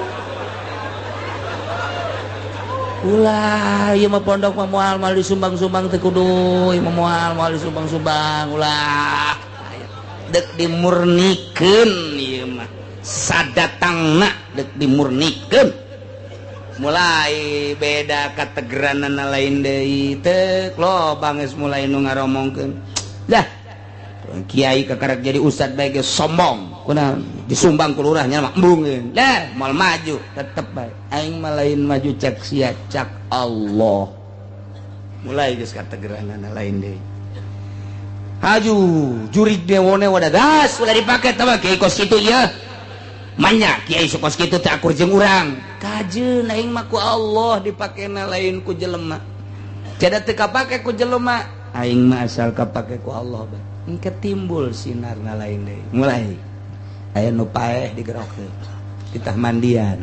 ulah ieu mah pondok mah moal moal disumbang-sumbang teu kudu ieu mah moal moal disumbang-sumbang ulah dek dimurnikeun ieu mah sadatangna dek dimurnikeun mulai beda kategeranana lain deui teu loba geus mulai nu ngaromongkeun dah kiai kakarek jadi ustad bae geus sombong kunaon disumbang ku lurahnya mah embungeun dah moal maju tetep bae aing mah lain maju cek sia cak Allah mulai geus kategeranana lain deui haju jurig dewone wadah gas ulah dipake tah kiai kos kitu ieu manya kiai kos kitu teh akur jeung urang kajeun aing mah ku Allah dipakena lain ku jelema cada teu kapake ku jelema aing mah asal kapake ku Allah bae engke timbul sinarna lain deui mulai aya nu paeh digerokeun ditah mandian.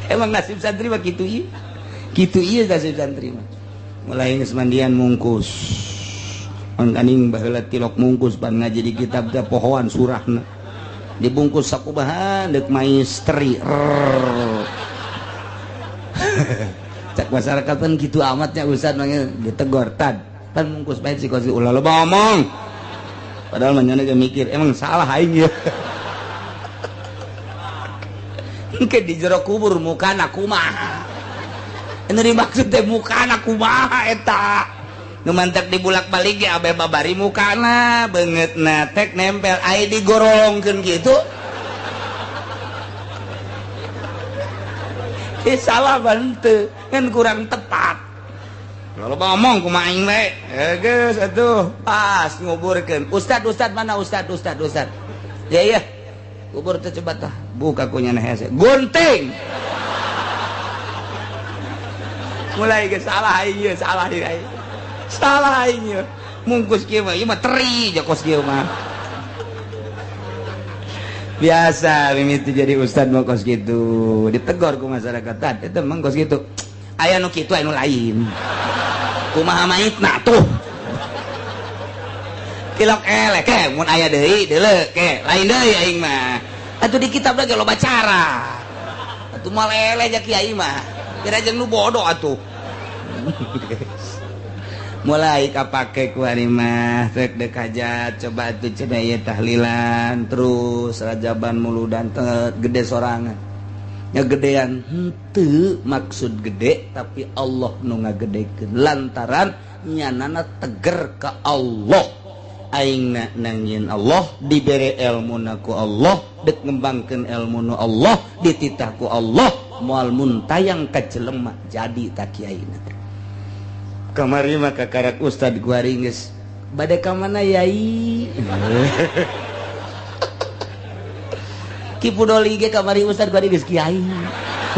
Emang nasib santri mah kitu ieu kitu ieu nasib santri mah mulai geus mandian mungkus mangkaning baheula tilok mungkus pan ngaji di kitab teh pohoan surahna dibungkus sakubahan deuk maistri. Cak masyarakat kan gitu amatnya ustad manggil ditegor tad pan mungkus bae si kos ulah loba omong padahal mah ge mikir emang salah aing ya. Engke di jero kubur mukana kumaha anu dimaksud teh mukana kumaha eta nu mantak dibulak-balik ge abe babari mukana beungeutna tek nempel ai digorolongkeun kitu. Salah bante kan kurang tepat kalau ngomong kumaha aing we geus atuh pas nguburkeun ustad ustad mana ustad ustad ustad ya iya kubur teh coba tah buka kunya hese gunting mulai geus salah aing ieu salah aing salah aing ieu mungkus kieu mah ieu mah teri jokos kieu mah biasa mimiti jadi ustad mah kos kitu ditegor ku masyarakat tad eta mah kos kitu aya nu kitu aya nu lain kumaha maitna tuh tilok elek ke mun aya deui deuleu ke lain deui aing mah atuh di kitab lagi loba cara atuh moal eleh ja kiai mah kira jeung nu bodoh atuh. Mulai kapake ku ari mah rek deuk hajat coba atuh cenah ieu tahlilan terus rajaban muludan teh gede sorangan nya gedean henteu maksud gede tapi Allah nu ngagedekeun lantaran nyanana teger ka Allah aingna nangieun Allah dibere elmuna ku Allah deuk ngembangkeun elmuna Allah dititah ku Allah moal muntayang ka jelema jadi ta kiaina. Kamari mah kakarak ustad guari geus bade ka mana yai Ki Pudoli ge kamari ustad guari geus kiai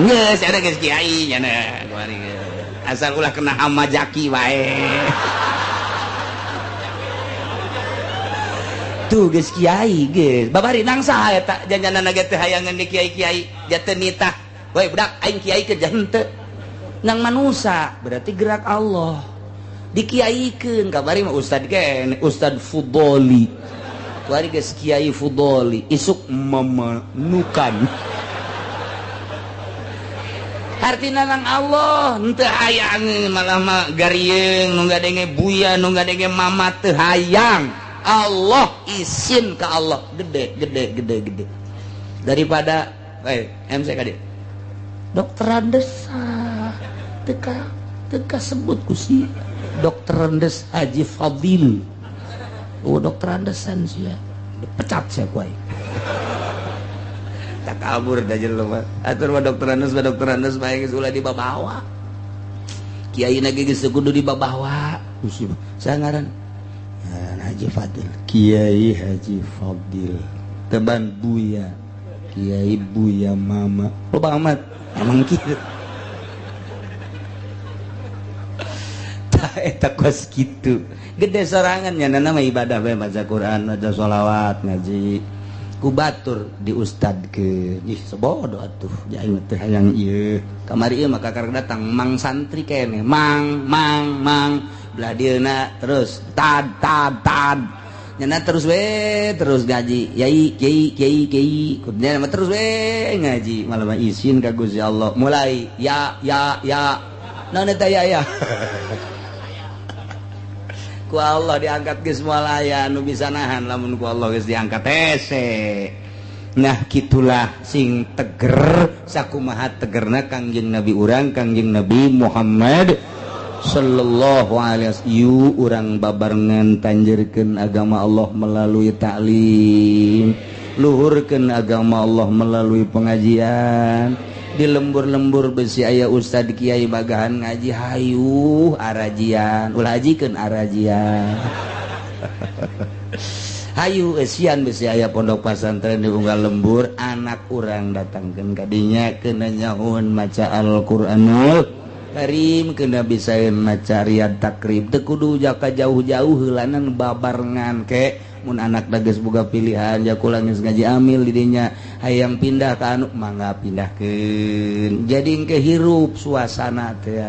geus ada geus kiai nya guari asal ulah kena hama jaki wae tuh geus kiai geus babari nang saha eta janjanana ge teh hayangeun di kiai-kiai jateu nitah we budak aing kiai ke henteu nang manusa berarti gerak Allah dikiaikeun kabari mah ustad kene ustad Fudoli kuari geus kiai Fudoli isuk memenukan artina nang Allah henteu hayang malah mah garieung nu ngadenge buya nu ngadenge mama teu hayang Allah isin ka Allah gede gede gede gede daripada MC ka dieu dokter desa teka Teu kasebut ku si Dokter Andes Haji Fadil. Oh dokter Andesan sia. Dipecat sia ku aing. Tak kabur da jelema. Atur mah dokter Andes bae geus ulah dibabawa. Kiai na ge geus kudu dibabawa. Saya ngaran Haji Fadil. Kiai Haji Fadil. Teban Buya. Kiai Buya Mama. Loba amat. Emang kieu. Tah eta kos kitu. Gede sorangan nya nama ibadah bae maca Quran, maca sholawat, ngaji. Ku batur di ustad ke. Ih sebodoh atuh. Aing teh hayang ieu. Kamari ieu mah kakak datang mang santri kene. Mang mang mang belah dieuna terus tad tad tad. Nyana terus we terus ngaji. Yai kiai kiai kiai. Kudnya terus we ngaji. Malah mah isin ka Gusti Allah. Mulai ya ya ya. Naon eta ya ya. Ku Allah diangkat geus moal aya nu bisa nahan lamun ku Allah geus diangkat hese. Nah kitulah sing teger sakumaha tegerna Kangjeng Nabi urang Kangjeng Nabi Muhammad sallallahu alaihi wasallam. Yu urang babarengan tanjerkeun agama Allah melalui taklim, luhurkeun agama Allah melalui pengajian. Di lembur-lembur besi aya ustad kiai bagahan ngaji hayu arajian ulah hajikeun arajian. Hayu esian besi aya pondok pasantren di unggal lembur anak urang datangkeun ka dinya keuna nyaun maca Al-Qur'anul Karim keuna bisaeun maca Riyad Takrib teu kudu jaka jauh-jauh heulanan babarengan ke mun anak geus boga pilihan ja kula geus ngaji amil di dinya hayang pindah ka anu mangga pindahkeun jadi engke hirup suasana teh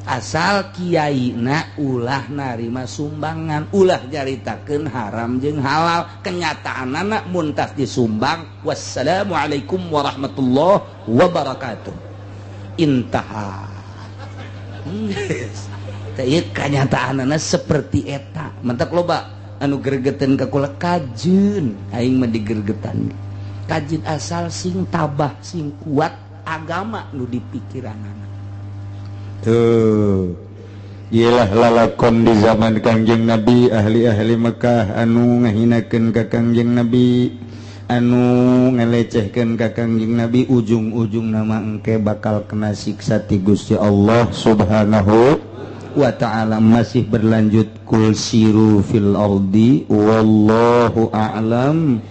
asal kiaina ulah narima sumbangan ulah nyaritakeun haram jeung halal kenyataanana mun tas disumbang wassalamualaikum warahmatullahi wabarakatuh intaha. Teh ieu kanyataanana seperti eta mentak loba anu gergeten ka kula kajeun aing mah digergetan kajeun asal sing tabah sing kuat agama nu dipikiranana tuh. Iyalah lalakon di zaman Kangjeng Nabi ahli-ahli Mekah anu ngahinakeun ka Kangjeng Nabi anu ngalecehkeun ka Kangjeng Nabi ujung-ujung nama engke bakal kena siksa ti Gusti Allah Subhanahu wa ta'ala. Masih berlanjut kul siru fil ardi wallahu a'lam.